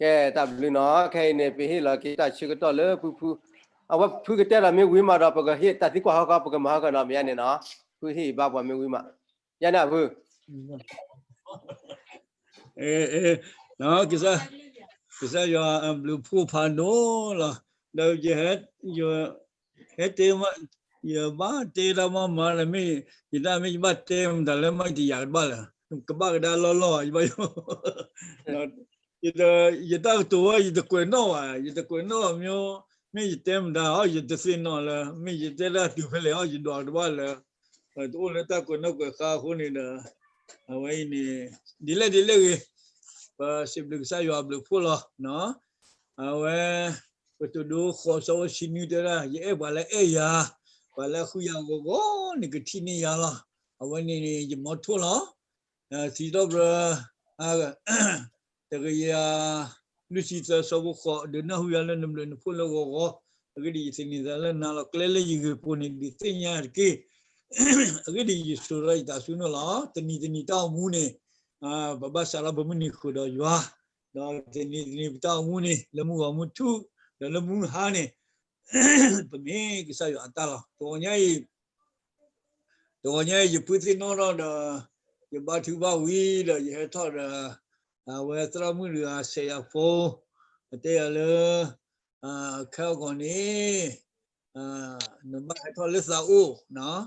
ကဲ တၢ်ဘျုးနီၤ, ခဲအံၤန့ၣ် ပဟ့ၣ်လီၤက့ၤတၢ်ဆၢကတီၢ်လၢဖုဖု, အဝဲဖုကတဲလီၤမ့ၢ်ဝံၤမးဒီး ပကဟ့ၣ်တၢ်သံကွၢ်ဟီၣ်ခီ ပကမၤဟီၣ်ခီနီၤ မ့ၢ်ယါန့ၣ်နီၤ, ဖုဟ့ၣ်အံၤဘၣ်ပှၤမ့ၢ်ဝံၤမး, ယါန့ၣ်ဖု ကစၢ်ယွၤအဘျုးဖှိၣ်ဖးဒိၣ်လီၤ. ဒီးယ ဟဲတဲမး, ယဘၣ်တဲတၢ်မးမးလၢမ့ၢ်, ယတၢ်မ့ၢ်ယဘၣ်တဲမတၤလၢမးယတယာ်ကဘၣ်လၢ, ကဘၣ်ကဒါလီၢ်လီၢ် ယဘၣ်ယိၣ်, ယတၢ်ကတိၤဝဲ ယတကွဲးနီၣ်ဘၣ်, ယတကွဲးနီၣ်မ့ၢ်, မ့ၢ်ယတဲမတၤအီၤ ယတသ့ၣ်နီၣ်လၢ, မ့ၢ်ယတဲတၢ်တုၤဖဲလဲၣ်အီၤ ယဒွးကတဘၣ်လၢ, တအိၣ်လၢတၢ်ကွဲးနီၣ်ကွဲးဃါအဃိန့ၣ်ဒီး, အဝဲအံၤန့ၣ်, ဒ်လဲၣ်ဒ်လဲၣ်ဂ့ၤ, ပစံးဘျုးကစၢ်ယွၤအဘျုးဖှိၣ်လီၤ. အဝဲ, ကတိၤဒိဃိး ဆၢဖိဆံနွံတဲဒၣ် ယအဲၣ်ပှၤလၢအဲၣ်ယၤ, ပှၤလၢဃုယၤဂီၤဂီၤန့ၣ် ကထံၣ်န့ၢ်ယၤလီၤ. အဝဲန့ၣ်န့ၣ် ယမီထိၣ်လီၤ. စံးထီၣ်ပတြၢၤ, တကယၤ, လွံၢ်ဆံသၢ ဆၢဖိဃိး, ဒုးနၢ်ဟူယၤလၢနဘျုးနဖှိၣ်လၢဂီၤဂီၤ, အဂ့ၢ်ဒ်အံၤ ယသန့ၤသးလၢနၤလီၤ. ကျဲလၢယဂ့ၤပူၤန့ၣ် ဒုးသ့ၣ်ညါတက့ၢ်. အဂ့ၢ်ဒ်အံၤ ယစိာ်ထီၣ်ယသးဆူနအိၣ်လီၤ. တနံၤတနံၤတၢ်အိၣ်မူန့ၣ်, ပဘၣ်စးထီၣ်ပမုၢ်နံၤဃုာ်ဒီးယွၤ, ဒီးတနံၤတနံၤပတၢ်အိၣ်မူန့ၣ် လၢမုၢ်ဂီၤမုၢ်ထူၣ်, ဒီးလၢမုၢ်ဟါန့ၣ်, ပမ့ၢ်ကစၢ်ယွၤအတၢ်လီၤ. တဂီၤညါအံၤ တဂီၤညါအံၤ ယဖုသ့ၣ်နီၣ်ထီၣ်ဒီး, ယဘါထုကဖၣ်ဝံၤဒီး ယဟဲထီၣ်ဒီး, အဝဲသရၣ်မုၣ်တဂၤ ဆဲးယၤဖိ, အတဲယၤလၢ, ခဲအဂီၤန့ၣ်, နဘၣ်ဟဲထီၣ်လၢသးအိၣ်,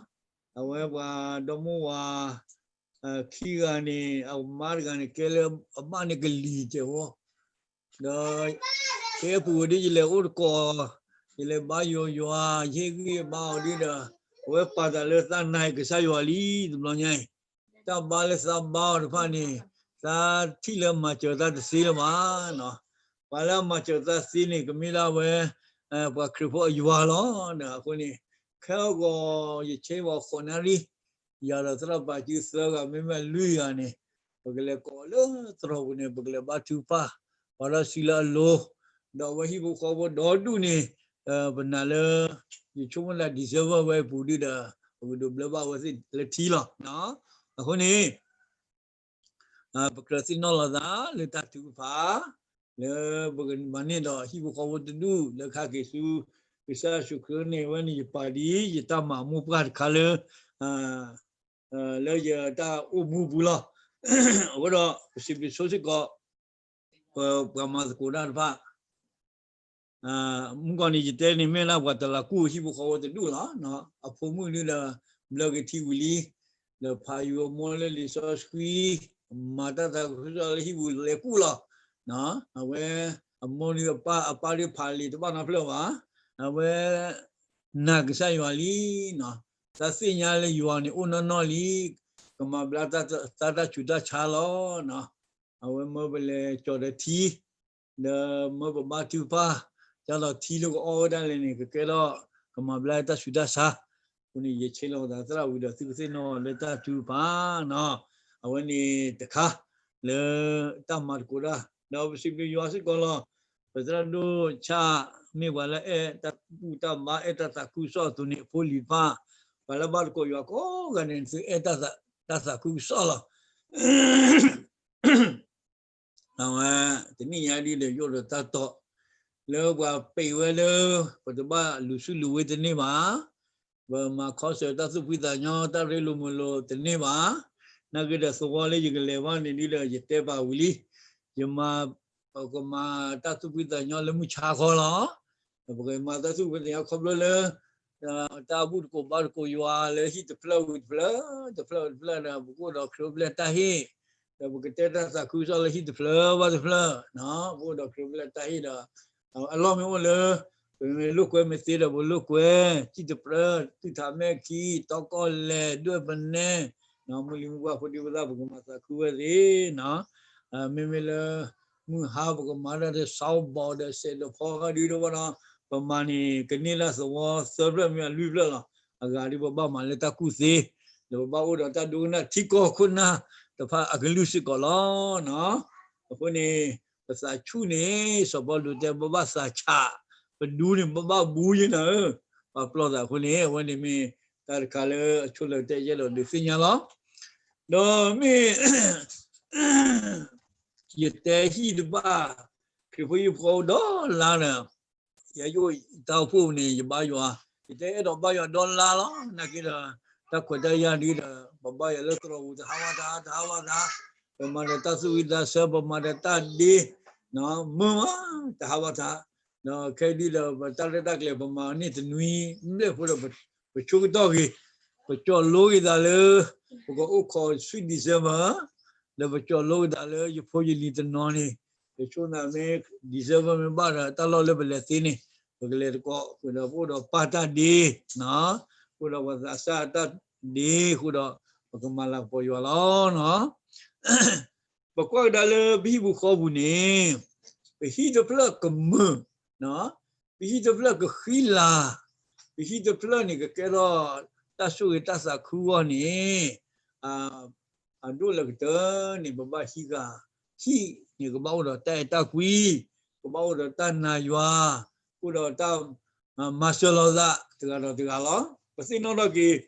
အဝဲပှၤဒီမိၢ်ဝၤ, ခံဂၤန့ၣ် အမါတဂၤန့ၣ် ကဲလၢအဘၣ်န့ၣ်ကလံၤစဲးဖိ, ဒီး, ကဲပူၤဝဲဒ်ယလဲၤအိၣ်တကိး, ယလဲၤဘါယွၤယွၤ ယဟ့ၣ်ဂံၢ်ဘါအီၤဒ်ဒီး, အဝဲပာ်သးလၢသးနာ်ကစၢ်ယွၤလံ တဘျီညါအံၤ, တၢ်ဘါလၢသးဘါအီၤတဖၣ်န့ၣ်, သးထံၣ်လၢမၤစၢၤသးတသ့လၢၤဘၣ်. ပှၤလၢအမၤစၢၤသးသ့န့ၣ် ကမ့ၢ်ဒၣ်ဝဲ, ပှၤခရံာ်ဖိအယွၤလီၤ. အဃိန့ၣ်, ခဲအဂီၤ, ယဆဲးဝဲဃိးနၣ်ရံၣ်, ယၤဒီးသရၣ်ပာ်စုသၢဂၤ မ့မ့ၢ်လွံၢ်ဂၤန့ၣ်, ပကလဲၤကိးလၢသရိာ်ပူၤန့ၣ် ပကလဲၤဘါထုကဖၣ်, ပှၤဒီးစံးလၢအလိၤ, ဒီးအဝဲဟံၣ်ဖိဃီဖိဒီဒူၣ်န့ၣ်, ပနာ်လၢ, ယဆိကမိၣ်လၢ December ဝဲအပူၤဒ်ဒီး, ပကဒိးဘျၢဘၣ်ဝဲသ့ၣ်လၢထံလီၤ. အဃိန့ၣ် ပကြၢးသ့ၣ်နီၣ်လီၤသးလၢတၢ်ထုကဖၣ်, လၢပကမၤန့ၢ်ဒီးဟံၣ်ဖိဃီဖိတဒူၣ်လၢခါက့ၤဆူ, ကစၢ်ယ့ၣ်ၡူးခရံာ်န့ၣ် အဝဲန့ၣ်ယပာ်ဒ်ယတၢ်မၤအမိၢ်ပှၢ်တခါလၢ, လၢယတၢ်အိၣ်မူပူၤလီၤ. အဃိဒီးပစံးဘျုးဆိစ့ၢ်ကီး, ပပှၤမၤသကိးတၢ်တဖၣ် မုၢ်ကီၢ်န့ၣ် ယတဲန့ၣ် မ့ၢ်လၢပှၤတလးကူၣ်ဟံၣ်ဖိဃီဖိတဒူၣ်လီၤ. အဖိမုၣ်ဒုဒီး ဘျၢက့ၤထံဝံၤလံ, ဒီးဖးယိၤအမိၢ်လၢလံာ်စီဆှံ, မၤတၢ်သးခုကစီၣ်လၢဟံၣ်ပူၤလဲၤကူၣ်လီၤ. အဝဲ, အမိၢ်ဒုအပၢ်, အပၢ်ဒုဖးလံာ်တဘၣ်နီတဖျၢၣ်ဘၣ်. အဝဲ, နာ်ကစၢ်ယွၤလံ, သးသ့ၣ်ညါလၢယွၤန့ၣ်အိၣ်နီၢ်နီၢ်လံ, ကမၤဘျါသးတၢ်ဆူးတၢ်ဆါလီၤ. အဝဲမၢပလဲၤကၠီၤဒီးထံ, ဒီးမၢပဘါထုကဖၣ်, ဒ်သိးထံလၢကအီၣ်ဝဲဒၣ်လဲာ်န့ၣ် ကကဲထီၣ်, ကမၤဘျါတၢ်ဆူးတၢ်ဆါ, အဃိန့ၣ် ယဆဲးလီၤသးသရၣ်ဝံၤဒီး သုကသ့ၣ်နီၣ်လၢတၢ်ထုကဖၣ်နီၤ, အဝဲန့ၣ်တခါ, လၢတၢ်မၤသကိးတၢ်, ဒီးပစံးဘျုးယွၤစ့ၢ်ကီးလီၤ. ပသရၣ်ဒိၣ်ဆၣ်, မ့ၢ်ပှၤလၢအဲၣ်တၢ်ဘူၣ်တၢ်ဘါ အဲၣ်တၢ်သးခုကစီၣ်အသိးန့ၣ် အဖိလံၤတဖၣ်, ပှၤလၢဘါသကိးယွၤကိးဂၤန့ၣ် သုအဲၣ်တၢ်သးခုကစီၣ်လီၤ. အဝဲ, တနံၣ်ညါဒ်ဒီးယအိၣ်ဒီးတၢ်တီ, လၢပှၤပံးဝဲလၢ, ပတဘၣ်လူၤဆူလူၤဝ့တန့ၢ်ဘၣ်, ပမၤခီစၢၤတၢ်သူၣ်ဖှံသးညီ တၢ်ရ့လိာ်မုာ်လိာ်တန့ၢ်ဘၣ်, နာ်က့ဒီးသဝီလၢယကလဲၤဘၣ်န့ၣ်ဒ်ဒီးယတဲပာ်ဝံၤလံ, ယမၤ, ပကမၤတၢ်သူၣ်ဖှံသးညီလၢမုၢ်ဆါခီလီၤ. ပကမၤတၢ်သူၣ်ဖှံသးညီခီဖျိလၢ တၢ်ဘူၣ်သကိးဘါသကိးယွၤလၢဟံၣ်တဖျၢၣ်ဝံၤတဖျၢၣ်, တဖျၢၣ်ဝံၤတဖျၢၣ်ဒီး ပကအိၣ်ဒီးခရံာ်အိၣ်ဖျဲၣ်တၢ်ဟ့ၣ်, ဒီးပကတဲတၢ်သးခုကစီၣ်လၢဟံၣ်တဖျၢၣ်ဘၣ်တဖျၢၣ်, ပကအိၣ်ဒီးခရံာ်အိၣ်ဖျဲၣ်တၢ်ဟ့ၣ်ဒီး, အလီၢ်မ့ၢ်အိၣ်လၢ, ပမ့ၢ်လိာ်ကွဲမ့ၢ်သ့ဒီးပလိာ်ကွဲ, စံၣ်တပြၢ, သူၣ်ထးမဲၢ်ခံ, တီကီၢ်လဲၣ်, ဒွဲၣ်ပနဲ, မုၢ်လံၤမုၢ်ပှၢ်ဖိဒံဖိသၣ် ပကမၤသးခုဝဲသ့ၣ်, မ့မ့ၢ်လၢ, မုၢ်ဟါပကမၤတၢ်ဒီး sound box ဒီး စဲးဒီးဖီဃာ်ဒုတဘၣ်ဒီး, ပမၤန့ၣ် ကန့ၢ်လၢသဝီသၢဖျၢၣ်မ့ၢ်အလွံၢ်ဖျၢၣ်လီၤ. အဂၤဒ်ပဘၣ်မၤလၢတၢ်ကူၣ်သ့, ဒီးပဘၣ်အိၣ်ဒီးတၢ်ဒိကနၣ်ထံကီၢ်ခိၣ်နၢ်တဖၣ်အကလုၢ်စ့ၢ်ကီးလီၤ. အဃိန့ၣ်, ပသးဆူၣ်န့ၣ် စီၤပီလူးတဲ ပဘၣ်သးဆး, ပဒူန့ၣ် ပဘၣ်ဘူးယဲနၤဧၢ, ပာ်ပျီသးအဃိန့ၣ် အဝဲန့ၣ်မ့ၢ်တၢ်တခါလၢအဆိလၢတဲယဲၢ်ဒီးဒုးသ့ၣ်ညါလီၤ. ဒီးမ့ၢ် ယတဲဟံၣ်တဘၣ်, ခရံာ်ဖိယုၢ်ဖိအိၣ်ဒီးလါဒီး ယဲယအိၣ်တၢ်အိၣ်ဖှိၣ်န့ၣ် ယဘါယွၤ, ယတအဲၣ်ဒိးဘါယွၤဒီးလါလီၤ. နာ်က့ဒီး တၢ်ခွဲးတၢ်ယာ်ဒ်ဒီး ပဘါယွၤလၢသရိာ်ပူၤ တဟးဘၣ်တဟး, တဟးဘၣ်တဟး, ပမၤဒီးတၢ်သူၣ်ဝံၣ်သးဆၢ, ပမၤဒီးတၢ်ဒ့, မုာ်မး, တဟးဘၣ်တဟး, ဒီးခဲဒ်ဒီး ပတၢ်ရဲၣ်တၢ်ကျဲၤ ပမၤန့ၢ်တနွံ ဘျဲၣ်ဖိဒီး ပဆိကတီၢ်ဂ့ၤ, ပကၠီၣ်လိက့ၤသးလၢ ပကအိၣ်ခိး Sweet December ဒီးပကၠီၣ်လိက့ၤသးလၢ ယဖိယလံၤတနီၤန့ၣ်, ယဆိကမိၣ်မ့ၢ် December မ့ၢ်ဘၣ်ဒီး တၢ်လီၢ်လၢပလဲၤသ့န့ၣ် ပကလဲၤသကိးဃုာ်ဒီး ပအိၣ်ဒီးပၢ်တၢ်ဒ့, ပအိၣ်ဒီးပှၤသးစၢ်တၢ်ဒ့ဃုာ်ဒီး ပကမၤလၤကပီၤယွၤလီၤ. ပကွၢ်ကဒါလၢပဟံၣ်ပူၤဃီပူၤန့ၣ်, ပဟံၣ်တဖျၢၣ်ကမုာ်, ပဟံၣ်တဖျၢၣ်ကဃံလၤ, ပဟံၣ်တဖျၢၣ်န့ၣ် ကကဲထီၣ်တၢ်ဆိၣ်ဂ့ၤတၢ်သးခုအဂီၢ်န့ၣ်, အဒိၣ်လၢကတၢၢ်န့ၣ် ပဘၣ်ဟံးဃာ်, ဟံၣ်န့ၣ်ကဘၣ်အိၣ်ဒီးတၢ်အဲၣ်တၢ်ကွံ, ကဘၣ်အိၣ်ဒီးတၢ်နာ်ယွၤ, အိၣ်ဒီးတၢ်မၤစၢၤလိာ်သးတဂၤဒီးတဂၤလီၤ. ပသ့ၣ်နီၣ်ထီၣ်က့ၤ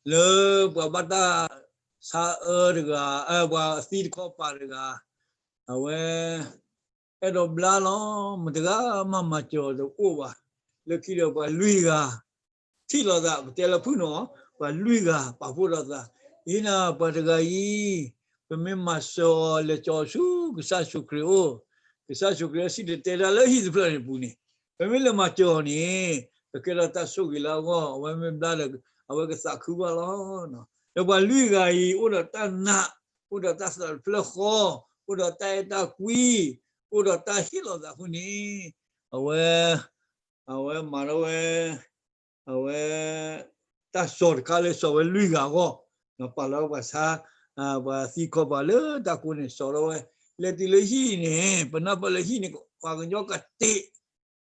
လၢပှၤဘၣ်တၢ်ဆါအၢတဂၤ, ပှၤသံတခီပၤတဂၤ, အဝဲ အဲၣ်ဒိးဘျါလီၤ, မတၤတဂၤမၤမၤစၢၤအီၤတအိၣ်ဘၣ်. လၢခံဒီးပှၤလွံၢ်ဂၤ ထံၣ်လိာ်သး, ပတဲလၢဖုၣ်န့ၣ်, ပှၤလွံၢ်ဂၤပာ်ဖှိၣ်လိာ်သး, အ့နၤ ပှၤတဂၤအံၤ, ပမ့ၢ်မၤစၢၤအီၤလဲၤကၠီၤဆူကစၢ်ယ့ၣ်ၡူးခရံာ်အအိၣ်, ကစၢ်ယ့ၣ်ၡူးခရံာ်စံၣ်တဲၤတဲတၢ်လၢဟံၣ်တဖျၢၣ်န့ၣ်ပူၤန့ၣ်, ပမ့ၢ်လဲၤမၤစၢၤအီၤန့ၣ် ကကဲထီၣ်တၢ်ဆိၣ်ဂ့ၤလၢအဂီၢ်, အဝဲမ့ၢ်ဘျါဒီး အဝဲကသးခုဘၣ်လီၤ. ဒီးပှၤလွံၢ်ဂၤအံၤ အိၣ်ဒီးတၢ်နာ်, အိၣ်ဒီးတၢ်သးတဖျၢၣ်ဃီ, အိၣ်ဒီးတၢ်အဲၣ်တၢ်ကွံ, အိၣ်ဒီးတၢ်ဟ့ၣ်လိာ်သးအဃိန့ၣ်, အဝဲ, အဝဲမၤထီၣ်ဝဲ အဝဲ တၢ်စိာ်တခါလၢစိာ်ဝဲလွံၢ်ဂၤအဂီၢ်, ပာ်လီၤပှၤဆါ, ပှၤသံခီပၤလၢတၢ်ကိးန့ၣ် စိာ်ထီၣ်ဝဲ, လဲၤတုၤလၢဟံၣ်န့ၣ် ပနၢ်ပၢၢ်လၢဟံၣ်န့ၣ် ပှၤကညီကတ့ၢ်,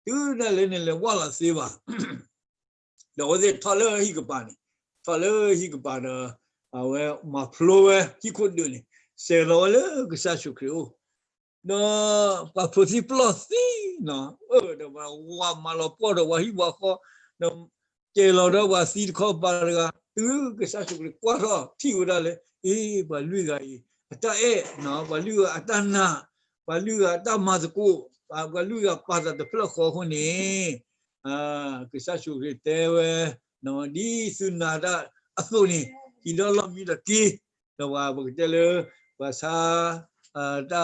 တုၤဒၣ်လဲာ်န့ၣ် လဲၤဝဲလီၤသ့ဘၣ် ဒီးအဝဲသ့ၣ်ထီၣ်လၢဟံၣ်ကပၤန့ၣ်, ထီၣ်လၢဟံၣ်ကပၤဒီး အဝဲမၤဖျိဝဲဟံၣ်ခိၣ်ဒၢးန့ၣ်, စဲးလီၤဝဲလၢကစၢ်ယ့ၣ်ၡူးခရံာ်အအိၣ်, ဒီးပှၤဖိသံပျီၢ်သံနီၤ, အၢ ဒီးပှၤဝၤမၤလီၤပှီၢ်ဒီး ပှၤဟံၣ်ပှၤဃီ, ဒီးစဲးလီၤဒီးပှၤသံတခီပၤတဂၤ, တုၤကစၢ်ယ့ၣ်ၡူးခရံာ်ကွၢ်ထီၣ်ထံၣ်ဝဲဒၣ်လၢ အ့ ပှၤလွံၢ်ဂၤအံၤ အတၢ်အဲၣ်, ပှၤလွံၢ်ဂၤအတၢ်နာ်, ပှၤလွံၢ်ဂၤအတၢ်မၤသကိး, ပှၤလွံၢ်ဂၤပာ်သးတဖျၢၣ်ဃီအဃိန့ၣ်, ကစၢ်ယ့ၣ်ၡူးခရံာ်တဲဝဲ, ဒ်သုနာ်တၢ်အသိးန့ၣ်, ဟံးဒီးလီၢ်မံဒီးက့ၤ, ဒီးပှၤပကတဲလၢ ပှၤဆါ တၢ်သံ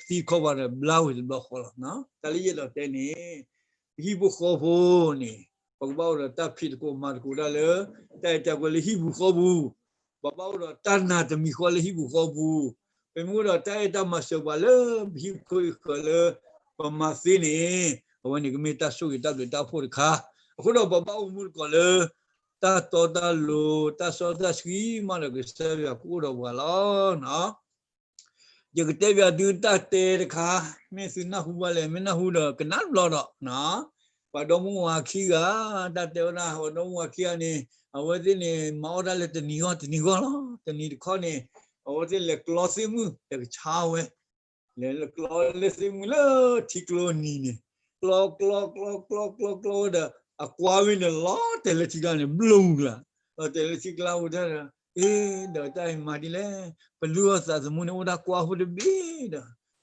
ခီပၤန့ၣ် ဘျါဝဲတဘျီဃီလီၤ. တၢ်လၢယအဲၣ်ဒိးတဲန့ၣ်, ပဟံၣ်ဖိဃီဖိန့ၣ်, ပကဘၣ်အိၣ်ဒီးတၢ်ဖံးသကိးမၤသကိးတၢ်လၢ တၢ်အဲၣ်တၢ်ကွံလၢဟံၣ်ပူၤဃီပူၤ, ပဘၣ်အိၣ်ဒီးတၢ်နာ်တမံၤဃီလၢဟံၣ်ပူၤဃီပူၤ, ပမ့ၢ်အိၣ်ဒီးတၢ်အဲၣ်တၢ်မၤစၢၤပှၤလၢပဟံၣ်ဖိဃီဖိလၢ ပမၤသ့န့ၣ်, အဝဲန့ၣ်ကမ့ၢ်တၢ်ဆိၣ်ဂ့ၤတၢ်ဘျုးတၢ်ဖှိၣ်တခါ, အဃိဒီးပဘၣ်အိၣ်မူသကိးလၢ တၢ်တီတၢ်လိၤ တၢ်စီတၢ်ဆှံမးဒီး ကစၢ်ယွၤကအိၣ်ဒီးပှၤလီၤ. ယကတဲပၠးသုတၢ်တဲတခါ, မ့ၢ်သုနၢ်ဟူဘၣ်လဲၣ်, မ့ၢ်နၢ်ဟူဒီးကနၣ်တဘျီဒီး, ပှၤဒီမါဝၤခံဂၤ, တၢ်တဲဝဲဒၣ် ပှၤဒီမါဝၤခံဂၤန့ၣ်, အဝဲသ့ၣ်န့ၣ် မၤအီၣ်တၢ်လၢတနံၤဂီၢ်တနံၤဂီၢ်လီၤ. တနံၤတခီန့ၣ်, အဝဲသ့ၣ်လဲၤကျီသ့ၣ်မုၣ် လဲၤကဆါဝဲ, လဲၤကျီလၢသ့ၣ်မုၣ်လၢထံကျိနံၤန့ၣ်, ကျီကျီကျီကျီကျီကျီဝဲဒီး အကွါဝဲန့ၣ်လီၤတဲာ်လၢထံကျါန့ၣ် ဘျီၣ်မုၢ်ကျါ, လီၤတဲာ်လၢထံကျါဝဲဒၣ်ဒီး, အ့ ဒီးတၢ်အံၤမၤဒ်လဲၣ်, ပလုၢ်အီၣ်သးသမူန့ၣ် အိၣ်ဒၣ်ကွါဖိတဘ့ၣ်ဒီး,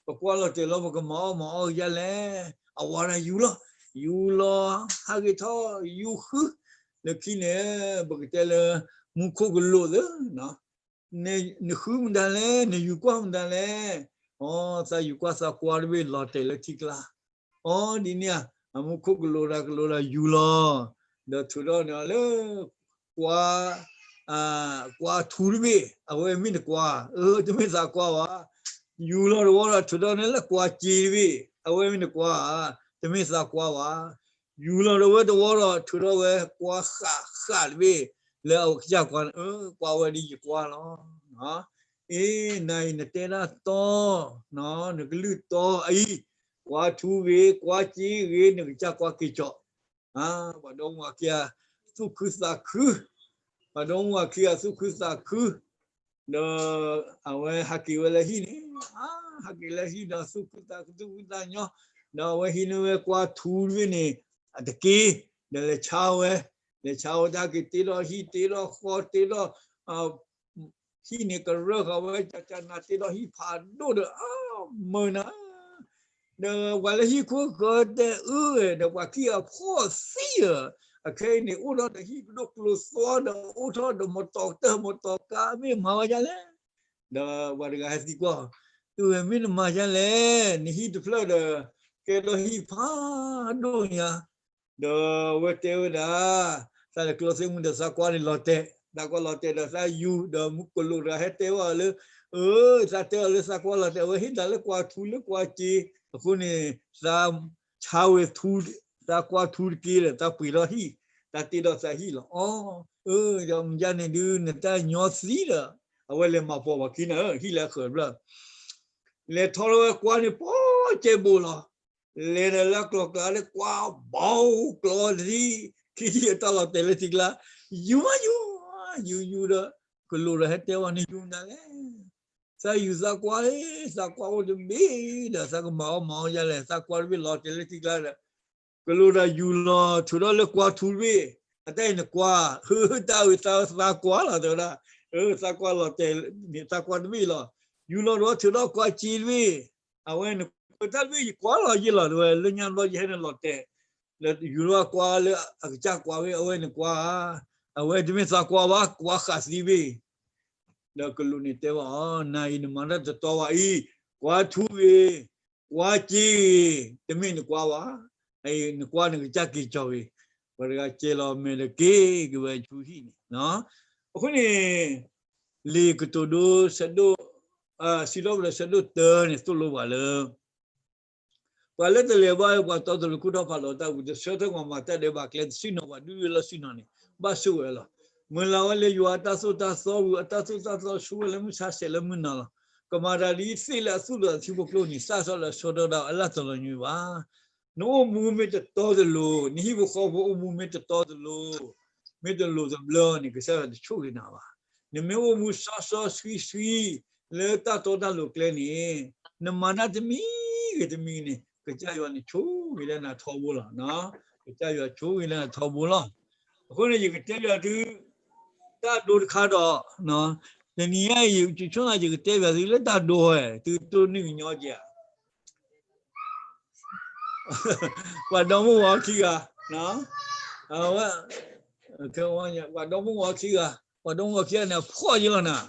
ပကွၢ်လီၤတဲာ်လီၤ ပကမၤအီၣ်မၤအီၣ်ကယါလဲၣ်, အဝၤဒၣ်ယူၤလီၤ, ယူၤလီၤ, ဟးဂ့ၤထီၣ် ယူၤဃု, လၢခံန့ၣ် ပကတဲလၢ မူခိၣ်ကလိာ်သၢ နဃုမတၤလဲၣ်, နယူၤကွၢ်မတၤလဲၣ်, အီ သးယူၤကွၢ်သးကွါတဘ့ၣ်လီၤတဲာ်လၢထံကျါ, အီ ဒ်န့ၣ်ဧါ, အမူခိၣ်ကလိာ်ဒၣ်ကလိာ်ဒၣ်ယူၤလီၤ, ဒီးထုးထီၣ်န့ၣ်လၢ ကွါ, ကွါထူတဘ့ၣ် အဝဲမ့ၢ်နကွါ, အၢ တမ့ၢ်သးကွါဘၣ်, ယူၤလီၤတဝီဒီးထုးထီၣ်န့ၣ်လၢကွါစ့တဘ့ၣ် အဝဲမ့ၢ်နကွါ, တမ့ၢ်သးကွါဘၣ်, ယူၤလီၤတဝီတဝီဒီးထုးထီၣ်ဝဲကွါဃးဃးတဘ့ၣ်, လၢအဝဲကစၢ်ကွါန့ၣ် အၢ ကွါဝဲဒ်ယကွါလီၤ. အ့ နၤအံၤနတဲဒၣ်တီ, နကလုၢ်တီအံၤ, ကွါထူဂ့ၤ ကွါစ့ဂ့ၤ နကစၢ်ကွါက့ၤကီး, ပှၤဒီမါဝၤခံဂၤ သူၣ်ခုသးခု, ပှၤဒီမါဝၤခံဂၤသူၣ်ခုသးခု, ဒီးအဝဲဟးက့ၤဝဲလၢဟံၣ်န့ၣ်, ဟးက့ၤလၢဟံၣ်ဒီးသူၣ်ခုသးခု သူၣ်ခုသးညီ, ဒီးအဝဲဟံးန့ၢ်ဝဲကွါထူတဘ့ၣ်န့ၣ် အတက့ၢ်, ဒီးလဲၤဆါဝဲ, လဲၤဆါဝဲတၢ်က့ၤတ့ထီၣ်ဟံၣ်တ့ထီၣ်ဃီတ့ထီၣ် ဟံၣ်န့ၣ်ကရၢဃာ်ဝဲ ကကနၤတ့ထီၣ်ဟံၣ်ဖးဒိၣ်ဒီး အၢ မုာ်နၤဧၢ, ဒီးပှၤလၢဟံၣ်ခိၣ်ဃၢၤတဲအၢဝဲ ဒီးပှၤခံဂၤဖှီၣ်သံဧၢ, အခဲအံၤန့ၣ် အိၣ်ထီၣ်ဒီးဟံၣ်ပဒိၣ်ကျိၤသွီဒီး အိၣ်ထီၣ်ဒီးမီတီၤတၢၢ်မီတီၤကါ မ့ၢ်မၤဝဲဒ်လဲၣ်. ဒီးပှၤတဂၤဟဲသံကွၢ်, အၢဝဲ မ့ၢ်နမၤဒ်လဲၣ်, နဟံၣ်တဖျၢၣ်ဒီး ကဲထီၣ်ဟံၣ်ဖးဒိၣ်ညါ ဒီးအဝဲတဲဝဲဒၣ်, သးတကျီသ့ၣ်မုၢ်ဒီးသးကွၢ်န့ၣ်လီၤတဲာ်, သးကွၢ်လီၤတဲာ်ဒီးသးယူၤ, ဒီးမုၢ်ကလိာ်တဂၤဟဲတဲဝဲအီၤလၢ, အၢ, သးတဲအီၤလၢသးကွၢ်လီၤတဲာ်, အဝဲဟ့ၣ်သးလၢကွၢ်ထူလၢကွၢ်စ့, အဃိန့ၣ် သးဆါဝဲထူ, သးကွၢ်ထူတက့ၢ်ဒီး သးပှ့ၤထီၣ်ဟံၣ်, သးတ့ထီၣ်သးဟံၣ်လီၤ. အီ, အၢ, ဒီးမုၢ်ယါန့ၣ်ဒုး နတၢ်ညီသံဒီး အဝဲလဲၤမၤပိာ်ပှၤခံန့ၣ် ဟံၣ်လၢအဃၢၤတဖျၢၣ် လဲၤထီၣ်လၢဝဲကွၢ်န့ၣ် ပီၢ်ကဲဘိးလီၤ. လဲၤဒီးလၢအကျီၤကျါလၢကွၢ်ဘီကျီတထံၣ်, ခံထံၣ်အတၢ်လီၤတဲာ်လၢထံကျါ, ယူၤမးယူၤ, ယူၤယူၤဒီး ကလိာ်ဒီးဟဲတဲဝဲန့ၣ် ယူၤနၤလဲၣ်. သးယူၤသးကွၢ်, သးကွၢ်အိၣ်တဘ့ၣ်ဒီး သးကမၤအီၣ်မၤအီၣ်ယါလဲၣ်, သးကွၢ်တဘ့ၣ်လီၤတဲာ်လၢထံကျါဒီး ကလိာ်ဒီးယူၤလီၤထုးထီၣ်လၢကွၢ်ထူတဘ့ၣ်, အတၢ်အံၤနကွၢ်, တၢ်အုးသးသးကွၢ်လီၤတဲာ်ဝဲဒၣ်, သးကွၢ်လီၤတဲာ်န့ၣ် သးကွၢ်တဘ့ၣ်လီၤ. ယူၤလီၤဒီးထုးထီၣ်ကွၢ်စ့တဘ့ၣ်, အဝဲန့ၣ် တၢ်တဘ့ၣ်ယကွၢ်လီၤယ့ၢ်လီၤတဲဝဲ, လၢညါဘျီယဟဲန့ၣ်လီၤတဲာ်, လၢယူၤလီၤကွၢ်လၢအကစၢ်ကွၢ်ဝဲ, အဝဲန့ၣ်ကွၢ်, အဝဲတမ့ၢ်သးကွၢ်ဘၣ်, ကွၢ်ဃာ်သံဘ့ၣ် ဒီးကလူးန့ၣ်တဲဘၣ်အီၤ, နၤအံၤနမၤတၢ်တတီဘၣ်အံၤ, ကွၢ်ထူဂ့ၤ, ကွၢ်စ့ဂ့ၤ, တမ့ၢ်နကွၢ်ဘၣ်, နကွၢ်နကစၢ်က့ၤကီၤဂ့ၤ, ပှၤတဂၤကဲလီၤမဲာ်ဒီးက့ၤက့ၤဝဲဆူဟံၣ်န့ၣ်. အဃိန့ၣ် လံာ်ကတိၤဒိ ဆၢဒိၣ်, စံးထီၣ်ပတြၢၤဆၢဒိၣ်တၢန့ၣ် သိၣ်လိပှၤလၢ ပှၤလၢတလဲၤဘၣ်ဝဲပှၤတီတလိၤကူၣ်ထီၣ်ဖးလီၤတၢ်ပူၤ တဆၢထၢၣ်မၤမၤတၢ်ဒဲးဘးကျဲ တဆ့ၣ်နီၤပှၤဒုးလၢဆ့ၣ်နီၤန့ၣ် ဘၣ်ဆိၣ်ဝဲလီၤ. မုၢ်လၢ်ဝဲလၢယွၤအတၢ်သိၣ်တၢ်သီပူၤ အတၢ်သိၣ်တၢ်သီဆိဝဲလၢမုၢ်ဆါဆဲးလၢမုၢ်နၤလီၤ. ကမၤတၢ်ဒ်အံၤသ့လၢအသူၣ်လၢအထံဖိကျိန့ၣ် စးထီၣ်လၢအဆၢကတီၢ်ဒၣ်ဝဲအလၢ်တလီၤညွံးဘၣ်. နအိၣ်မူမ့ၢ်တတီတလိၤ, နဟံၣ်ဖိဃီဖိအိၣ်မူမ့ၢ်တတီတလိၤ, မ့ၢ်တလိၤတဘျၢန့ၣ် ကစၢ်ယွၤတဆိၣ်ဂ့ၤနၤဘၣ်. နမ့ၢ်အိၣ်မူစီစီဆှံဆှံ လၢတၢ်တီတၢ်လိၤကျဲန့ၣ် နမၤတၢ်တမံၤဂ့ၤတမံၤန့ၣ် ကစၢ်ယွၤန့ၣ်ဆိၣ်ဂ့ၤလၢနၤထီဘိလီၤ. ကစၢ်ယွၤဆိၣ်ဂ့ၤလၢနၤထီဘိလီၤ. အဃိန့ၣ် ယကတဲဘၣ်သု တၢ်ဒိတခါဒီး တနံၤညါအံၤ ယဆိကမိၣ်ယကတဲဘၣ်သုလၢတၢ်ဒိဝဲ သုတိၢ်နီၣ်ကညီက့ၤဧါ. ပှၤဒီမုၣ်ဝၤခံဂၤ, ပှၤဒီမုၣ်ဝၤခံဂၤ, ပှၤဒီမုၣ်ဝၤခံဂၤန့ၣ် အဖှီၣ်ယဲလီၤနၤ.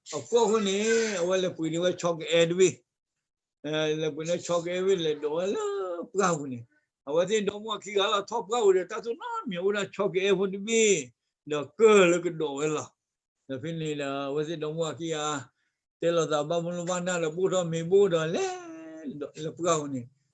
အဖှီၣ်အဃိန့ၣ် အဝဲလဲၤပှ့ၤန့ၢ်ဝဲဆီကအဲၣ်တဘ့ၣ်, လဲၤပှ့ၤန့ၢ်ဆီကအဲၣ်တဘ့ၣ် လဲၤဒိးဝဲလၢပှၢ်ပူၤန့ၣ်, အဝဲသ့ၣ်ဒီမုၣ်ဝၤခံဂၤလီၤ ထီၣ်ပှၢ်ပူၤဒီး တၢ်သူၣ်နီတမံၤအိၣ်ဒၣ်ဆီကအဲၣ်ဖိတဘ့ၣ်, ဒီးကၢၢ်လၢကဒိးဝဲလီၤ. ဒီးဖဲန့ၣ်ဒီး အဝဲသ့ၣ်ဒီမုၣ်ဝၤခံဂၤ တဲလိာ်သးဘၣ်မူလိဘၣ်နၢ်ဒီး ဘိၣ်ထီၣ်မ့ၤဘိၣ်ဒီးလဲၤ လၢပှၢ်ပူၤန့ၣ်, ဆီ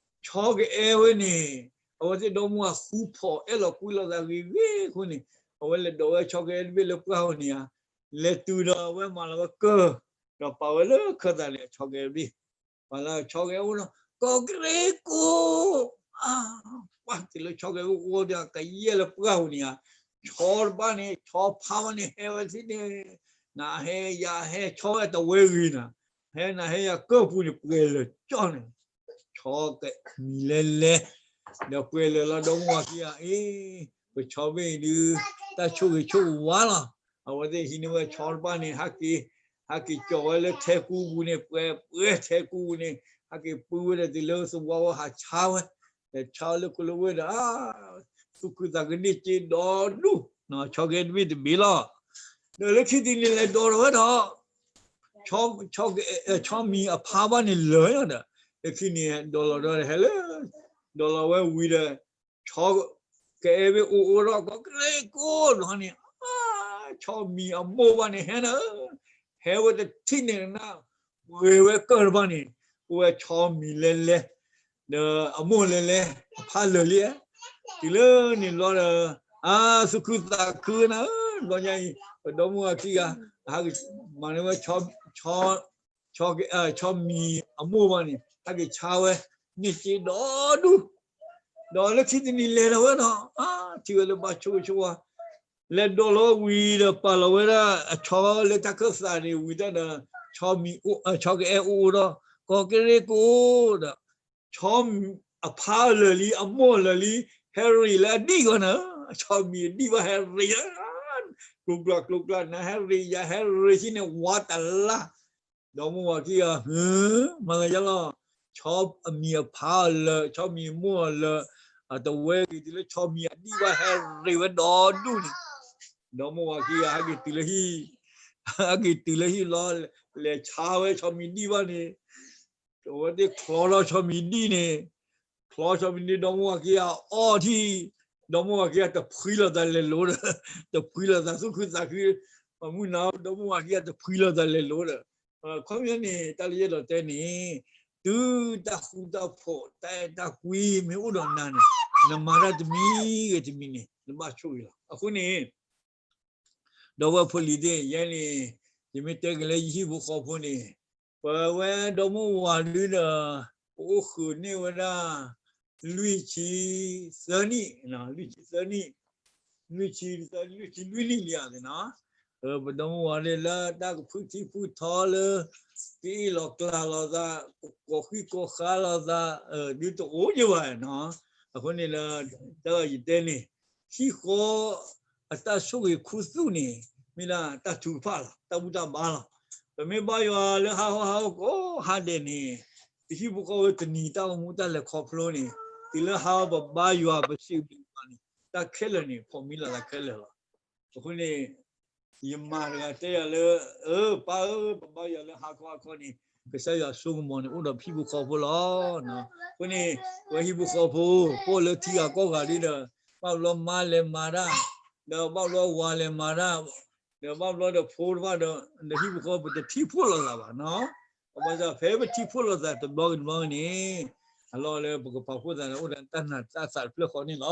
ကအဲၣ်ဝဲန့ၣ် အဝဲသ့ၣ်ဒီမုၣ်ဝၤဃူဖိးအဲၣ်လီၤကွံလိာ်သးဂ့ၤဂ့ၤအဃိန့ၣ်, အဝဲလဲၤဒိးဝဲဆီကအဲၣ်တဘ့ၣ်လၢပှၢ်ပူၤန့ၣ်ဧါ, လဲၤတုၤဒီးအဝဲမၤလီၤဝဲကၢၢ်, ဒီးပာ်ဝဲလၢခၢၣ်သးန့ၣ် အဆီကအဲၣ်တဘ့ၣ် ပှၤလၢဆီကအဲၣ်အိၣ်ဒီး ကီၢ်ကရ့ကိၣ်, ပှၤတုၤလၢဆီကအဲၣ်အိၣ်အိၣ်ဒီး ကယဲၢ်လၢပှၢ်ပူၤန့ၣ်ဧါ, ဆီတဘၣ်န့ၣ် ဆီဖါဘၣ်န့ၣ် ဟဲဝဲသ့ၣ်န့ၣ်, နဟဲယၤဟဲ ဆီဝဲတဝဲဂ့ၤနၤ, ဟဲနၤဟဲယၤကၢၢ်ပူၤန့ၣ် ပှဲၤလၢာ်ကၠီန့ၣ်, ဆီကမံၤလဲၤလဲၤ, ဒီးပှဲၤလၢာ်လီၤဒီမုၣ်ဝၤခံဂၤအံၤ, ပဆီဘ့ၣ်အံၤဒုး တၢ်ဆိၣ်ဂ့ၤဆိၣ်ဝါလီၤ. အဝဲသ့ၣ်ဟံးန့ၢ်ဝဲဆီတဘၣ်န့ၣ် ဟဲက့ၤ, ဟဲက့ၤကၠီၤဝဲလၢထဲကူပူၤန့ၣ် ပှဲၤပှဲၤထဲကူပူၤန့ၣ်, ဟဲက့ၤပုၢ်ဝဲဒီးတုၤလၢသဝီဝဲဟးဆါဝဲ, ဒီးဆါဝဲလၢကလိဝဲဒီး သူၣ်ခုသးခုန့ၢ်စ့ဒီဒူၣ်, ဆီကအဲၣ်တဘ့ၣ်တဘ့ၣ်လီၤ. ဒီးလၢခံတနံၤလဲၤဒိးလီၤဝဲဒီး ဆီမံၤအဖါဘၣ်န့ၣ်လၢာ်လီၤဒီး, လၢခံန့ၣ် ဒိးလီၤဒီးဟဲလၢ, ဒိးလီၤဝဲဝံၤဒီး ဆီကအဲၣ်ဘ့ၣ်အိၣ်အိၣ်ဒီး ကီၢ်ကရ့ကိၣ်ဘျီန့ၣ်, ဆီမံၤအမိၢ်ဘၣ်န့ၣ်ဟဲနၤ, ဟဲဝဲတထံၣ်န့ၣ်နၤ, ပှဲၤဝဲကၢၢ်တဘၣ်န့ၣ်, အိၣ်ဝဲဆီမံၤလဲၤလဲၤ, ဒီးအမိၢ်လဲၤလဲၤ အဖါလၢာ်လံ, တုၤလၢန့ၣ်လီၤဒီး အါ သူၣ်ခုသးခုနၤဧၢ, ဘျီညါအံၤ ပဒီမုၣ်ဝၤခံဂၤ ဟဲက့ၤမၤန့ၢ်ဝဲ ဆီမံၤအမိၢ်ဘၣ်န့ၣ် ဟဲက့ၤဆါဝဲ န့ၢ်စ့ဒီဒူၣ်, ဒီးလၢခံတနံၤလဲၤဒီးဝဲဒီး အါ ထံၣ်ဝဲလၢဘၣ်ဆိၣ်ဂ့ၤဆိၣ်ဝါ, လဲၤဒိးလီၤဝံၤဒီး ပာ်လီၤဝဲဒၣ်အဆီလၢတၢ်ခၢၣ်သးန့ၣ်ဝံၤတၢ်ဒီး ဆီကအဲၣ်အိၣ်အိၣ်ဒီး ကီၢ်ကရ့ကိၣ်ဒီး ဆီအဖါလၢာ်လံ အမိၢ်လၢာ်လံ ဟဲရ့ၣ်လၢအဒံၣ်ဂီၢ်နၤ, ဆီမံၤအဒံၣ်ဘၣ်ဟဲရ့ၣ်, ကျိကျါကျိကျါ နၤဟဲရ့ၣ် ယၤဟဲရ့ၣ် ဆံန့ၣ် ဝါတလါ, ဒီမုၣ်ဝၤခံဂၤ မၤသးယါလီၤ, ဆီအမံၤအဖးအီၤလၢာ်, ဆီမံၤအမိၢ်အီၤလၢာ်, အတဝဲဂ့ၤတုၤလၢဆီမံၤအဒံၣ်ဘၣ် ဟဲရ့ဝဲဒီဒူၣ်န့ၣ်, ဒီမါဝၤခံဂၤဟဲက့ၤတုၤလၢဟံၣ်, ဟဲက့ၤတုၤလၢဟံၣ်လီၤ, လဲၤဆါဝဲဆီမံၤဒံၣ်ဘၣ်န့ၣ်, အဝဲသ့ၣ်ချီထီၣ်ဆီမံၤဒံၣ်န့ၣ်, ချီဆီမံၤဒံၣ် ဒီမါဝၤခံဂၤအီထံၣ်, ဒီမါဝၤခံဂၤတဖှံလီၤသးလဲၤလိၤဒီး, တဖှံလီၤသးသူၣ်ခုသးခု, မုၢ်နၤ ဒီမါဝၤခံဂၤတဖှံလီၤသးလဲၤလိၤဒီး, ခီပညီန့ၣ် တၢ်လၢယအဲၣ်ဒိးတဲန့ၣ်, တုၤတၢ်ဃူတၢ်ဖိး တၢ်အဲၣ်တၢ်ကွံမ့ၢ်အိၣ်ဒီးနၤန့ၣ်, နမၤတၢ်တမံၤဂ့ၤတမံၤန့ၣ် နဘၣ်ဆိၣ်ဂ့ၤလီၤ. အဃိန့ၣ် ဒီပုၢ်ဝဲၢ်ဖိလံၤသ့ၣ်, ယဲန့ၣ် ယမ့ၢ်တဲက့ၤလၢယဟံၣ်ဖိဃီဖိန့ၣ်, ပဝဲဒီမါဝၤဒုဒီး ပအိၣ်ဃုာ်န့ၢ်ဝဲဒၣ် လွံၢ်ဆံသၢနံၣ်, လွံၢ်ဆံသၢနံၣ်, လွံၢ်ဆံသၢ, လွံၢ်ဆံလွံၢ်နံၣ်လံဧါသ့ၣ်နီၤ, ပဒီမါဝၤဒုလၢတၢ်ကဖုထံဖုထီလၢ ကအ့ၣ်လိာ်ကျါလိာ်သး, ကိးဃံကိးဃါလိာ်သး, ဒုတအိၣ်ယဘၣ်နီၤ. အဃိန့ၣ်ဒီး တၢ်ယတဲန့ၣ် ဟံၣ်ဃီအတၢ်ဆိၣ်ဂ့ၤခူသူၣ်န့ၣ် မ့ၢ်ဒၣ်တၢ်ထုကဖၣ်လီၤ, တၢ်ဘူၣ်တၢ်ဘါလီၤ. ပမ့ၢ်ဘါယွၤလၢဟါဟီဟါဟီကိးဟါဒဲးန့ၣ်, ပဟံၣ်ဖိဃီဖိတနံၤတၢ်အိၣ်မူတၢ်လဲၤခီဖျိန့ၣ်, တုၤလၢဟါဘၣ်ဘါယွၤပစံးဘျုးယွၤန့ၣ် တၢ်ခဲလၢာ်န့ၣ် ဖီၣ်မံလီၤသးခဲလၢာ်လီၤ. အဃိန့ၣ် ယမၤတဂၤတဲယၤလၢ, အၢ ပၢ်ဧၢ, ပဘါယွၤလၢဟါခီဟါခီန့ၣ် ကစၢ်ယွၤစိကမီၤန့ၣ် အိၣ်ဒီးပဟံၣ်ဖိဃီဖိလီၤ. အဃိန့ၣ် ပဝဲဟံၣ်ဖိဃီဖိ ပအိၣ်လၢထံဂၤကီၢ်ဂၤဒ်ဒီး, ဘၣ်ဘျီမါလဲၤမၤတၢ်, ဒီးဘၣ်ဘျီဝၤလဲၤမၤတၢ်, ဒီးဘၣ်ဘျီဒီးဖိတဖၣ်ဒီး ဒီးဟံၣ်ဖိဃီဖိပတထံၣ်ဖှိၣ်လိာ်သးဘၣ်နီၤ. ဘၣ်ဆၣ်ဖဲပထံၣ်ဖှိၣ်လိာ်သးတဘျီက့ၤတဘျီက့ၤန့ၣ်, အလီၢ်လၢပကပာ်ဖှိၣ်သးန့ၣ် အိၣ်ဒီးတၢ်နာ်တၢ်သးတဖျၢၣ်ဃီန့ၣ်လီၤ.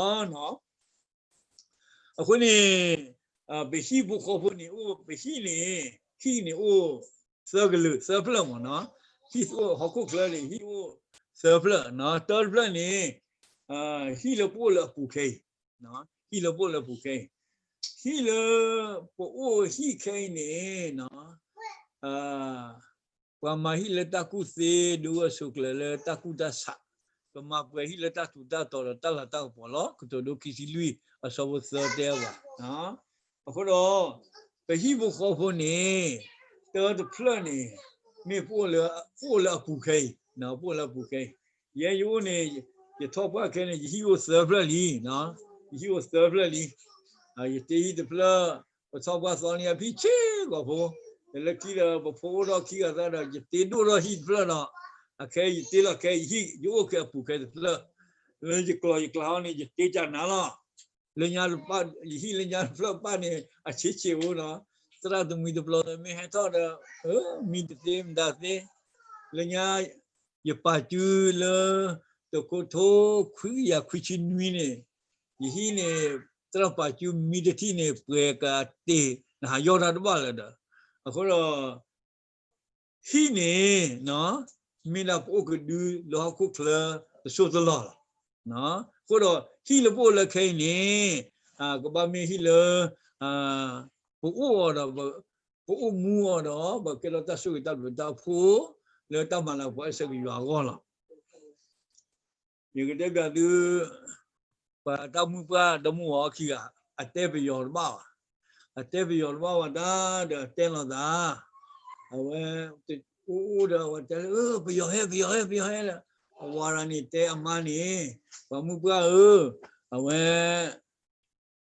အဃိန့ၣ် ပဟံၣ်ဖိဃီဖိန့ၣ်အိၣ်, ပဟံၣ်န့ၣ်, ဟံၣ်န့ၣ်အိၣ်သၢကလုာ်သၢဖျၢၣ်မ့ၢ်နီၤ. ဟံၣ်အိၣ်ဟီၣ်ခိၣ်ချၢန့ၣ် ဟံၣ်အိၣ်သၢဖျၢၣ်, တၢတဖျၢၣ်န့ၣ် ဟံၣ်လၢပအိၣ်လၢအပူၤခဲအံၤ, ဟံၣ်လၢပအိၣ်လၢအပူၤခဲအံၤ, ဟံၣ်လၢပအိၣ်ဟံၣ်ခဲအံၤန့ၣ် ပှၤမၤဟံၣ်လၢတၢ်ကူၣ်သ့ ဒုးဝဲဆိးကျၢၤလၢတၢ်ကူၣ်တၢ်ဆး, ကမၤပှဲၤဟံၣ်လၢတၢ်ထူးတၢ်တီၤဒီးတၢ်လၤတၢ်ကပီၤလီၤ. ကတိၤဒိခံဆံလွံၢ် အဆၢဖိသၢတဲဝဲ, အဃိဒီး ပဟံၣ်ဖိဃီဖိန့ၣ် တၢတဖျၢၣ်န့ၣ် မ့ၢ်ပအိၣ်လၢအပူၤခဲအံၤ, ပအိၣ်လၢအပူၤခဲအံၤ, ယဲယအိၣ်န့ၣ် ယထီၣ်ပှၢ်ခဲန့ၣ် ယဟံၣ်အိၣ်သၢဖျၢၣ်လံ, ယဟံၣ်အိၣ်သၢဖျၢၣ်လံ, ယတ့ဟံၣ်တဖျၢၣ်, ပထီၣ်ပှၢ်သီန့ၢ်အဖံဆ့ၣ်ကီးဖိ, လၢခံဒီး ပဖိအိၣ်ထီၣ်ခံဂၤသၣ်ဒီး ယတ့ဒိၣ်ထီၣ်ဟံၣ်တဖျၢၣ်ဒီး အခဲယတ့လီၤခဲ ယဟံၣ် ယအိၣ်ခဲအပူၤခဲတဖျၢၣ်, လၢယကျီၤယကျါဟီန့ၣ် ယတ့ကနၤလီၤ. လၢညါတပၣ် ယဟံၣ်လၢညါတဖျၢၣ်ပၣ်န့ၣ် အဆံးဆံးအိၣ်နီၤ, သရၣ်တမှံၤတပျီၤဒီးမ့ၢ်ဟဲထီၣ်ဒီး မံတသ့မတၤသ့, လၢညါ ယပာ်စုလၢ တကထိခွံကယၤခွံဆံနွံန့ၣ်, ယဟံၣ်န့ၣ် သရၣ်ပာ်စုမံတထံၣ်န့ၣ် ပှဲၤကတ့ၢ် နဟးယီၢ်တၢ်တဘၣ်လၢၤဒီး, အဃိဒီး ဟံၣ်န့ၣ် မ့ၢ်ဒၣ်ပအိၣ်ကဒုလၢဟီၣ်ခိၣ်ချၢတစိၢ်တလီၢ်လီၤ. အဃိဒီး ဟံၣ်လၢပအိၣ်လၢခဲအံၤန့ၣ် ကဘၣ်မ့ၢ်ဟံၣ်လၢ ပအိၣ်အီၤဒီး ပအိၣ်မူအီၤဒီး ပကဲထီၣ်တၢ်ဆိၣ်ဂ့ၤတၢ်ဘျုးတၢ်ဖှိၣ် လၢတၢ်မၤလၤကပီၤအဲၣ်ဆၢကယွၤအဂီၢ်လီၤ. ယကတဲပျးသု ပှၤတၢ်မုၢ်ပှၢ်ဒီမါဝၤအီခံဂၤ အတဲပယီၤတဘၣ်ဘၣ်, အတဲပယီၤတဘၣ်ဝဲတၢ်ဒီးတဲလိာ်သး, အဝဲ အိၣ်အိၣ်ဒီးအဝဲတဲလၢ ပယီၤဟဲ ပယီၤဟဲ ပယီၤဟဲလၢ အဝၤရၤန့ၣ်တဲအမါန့ၣ်, ပှၤမုၢ်ပှၢ်ဧၢ, အဝဲ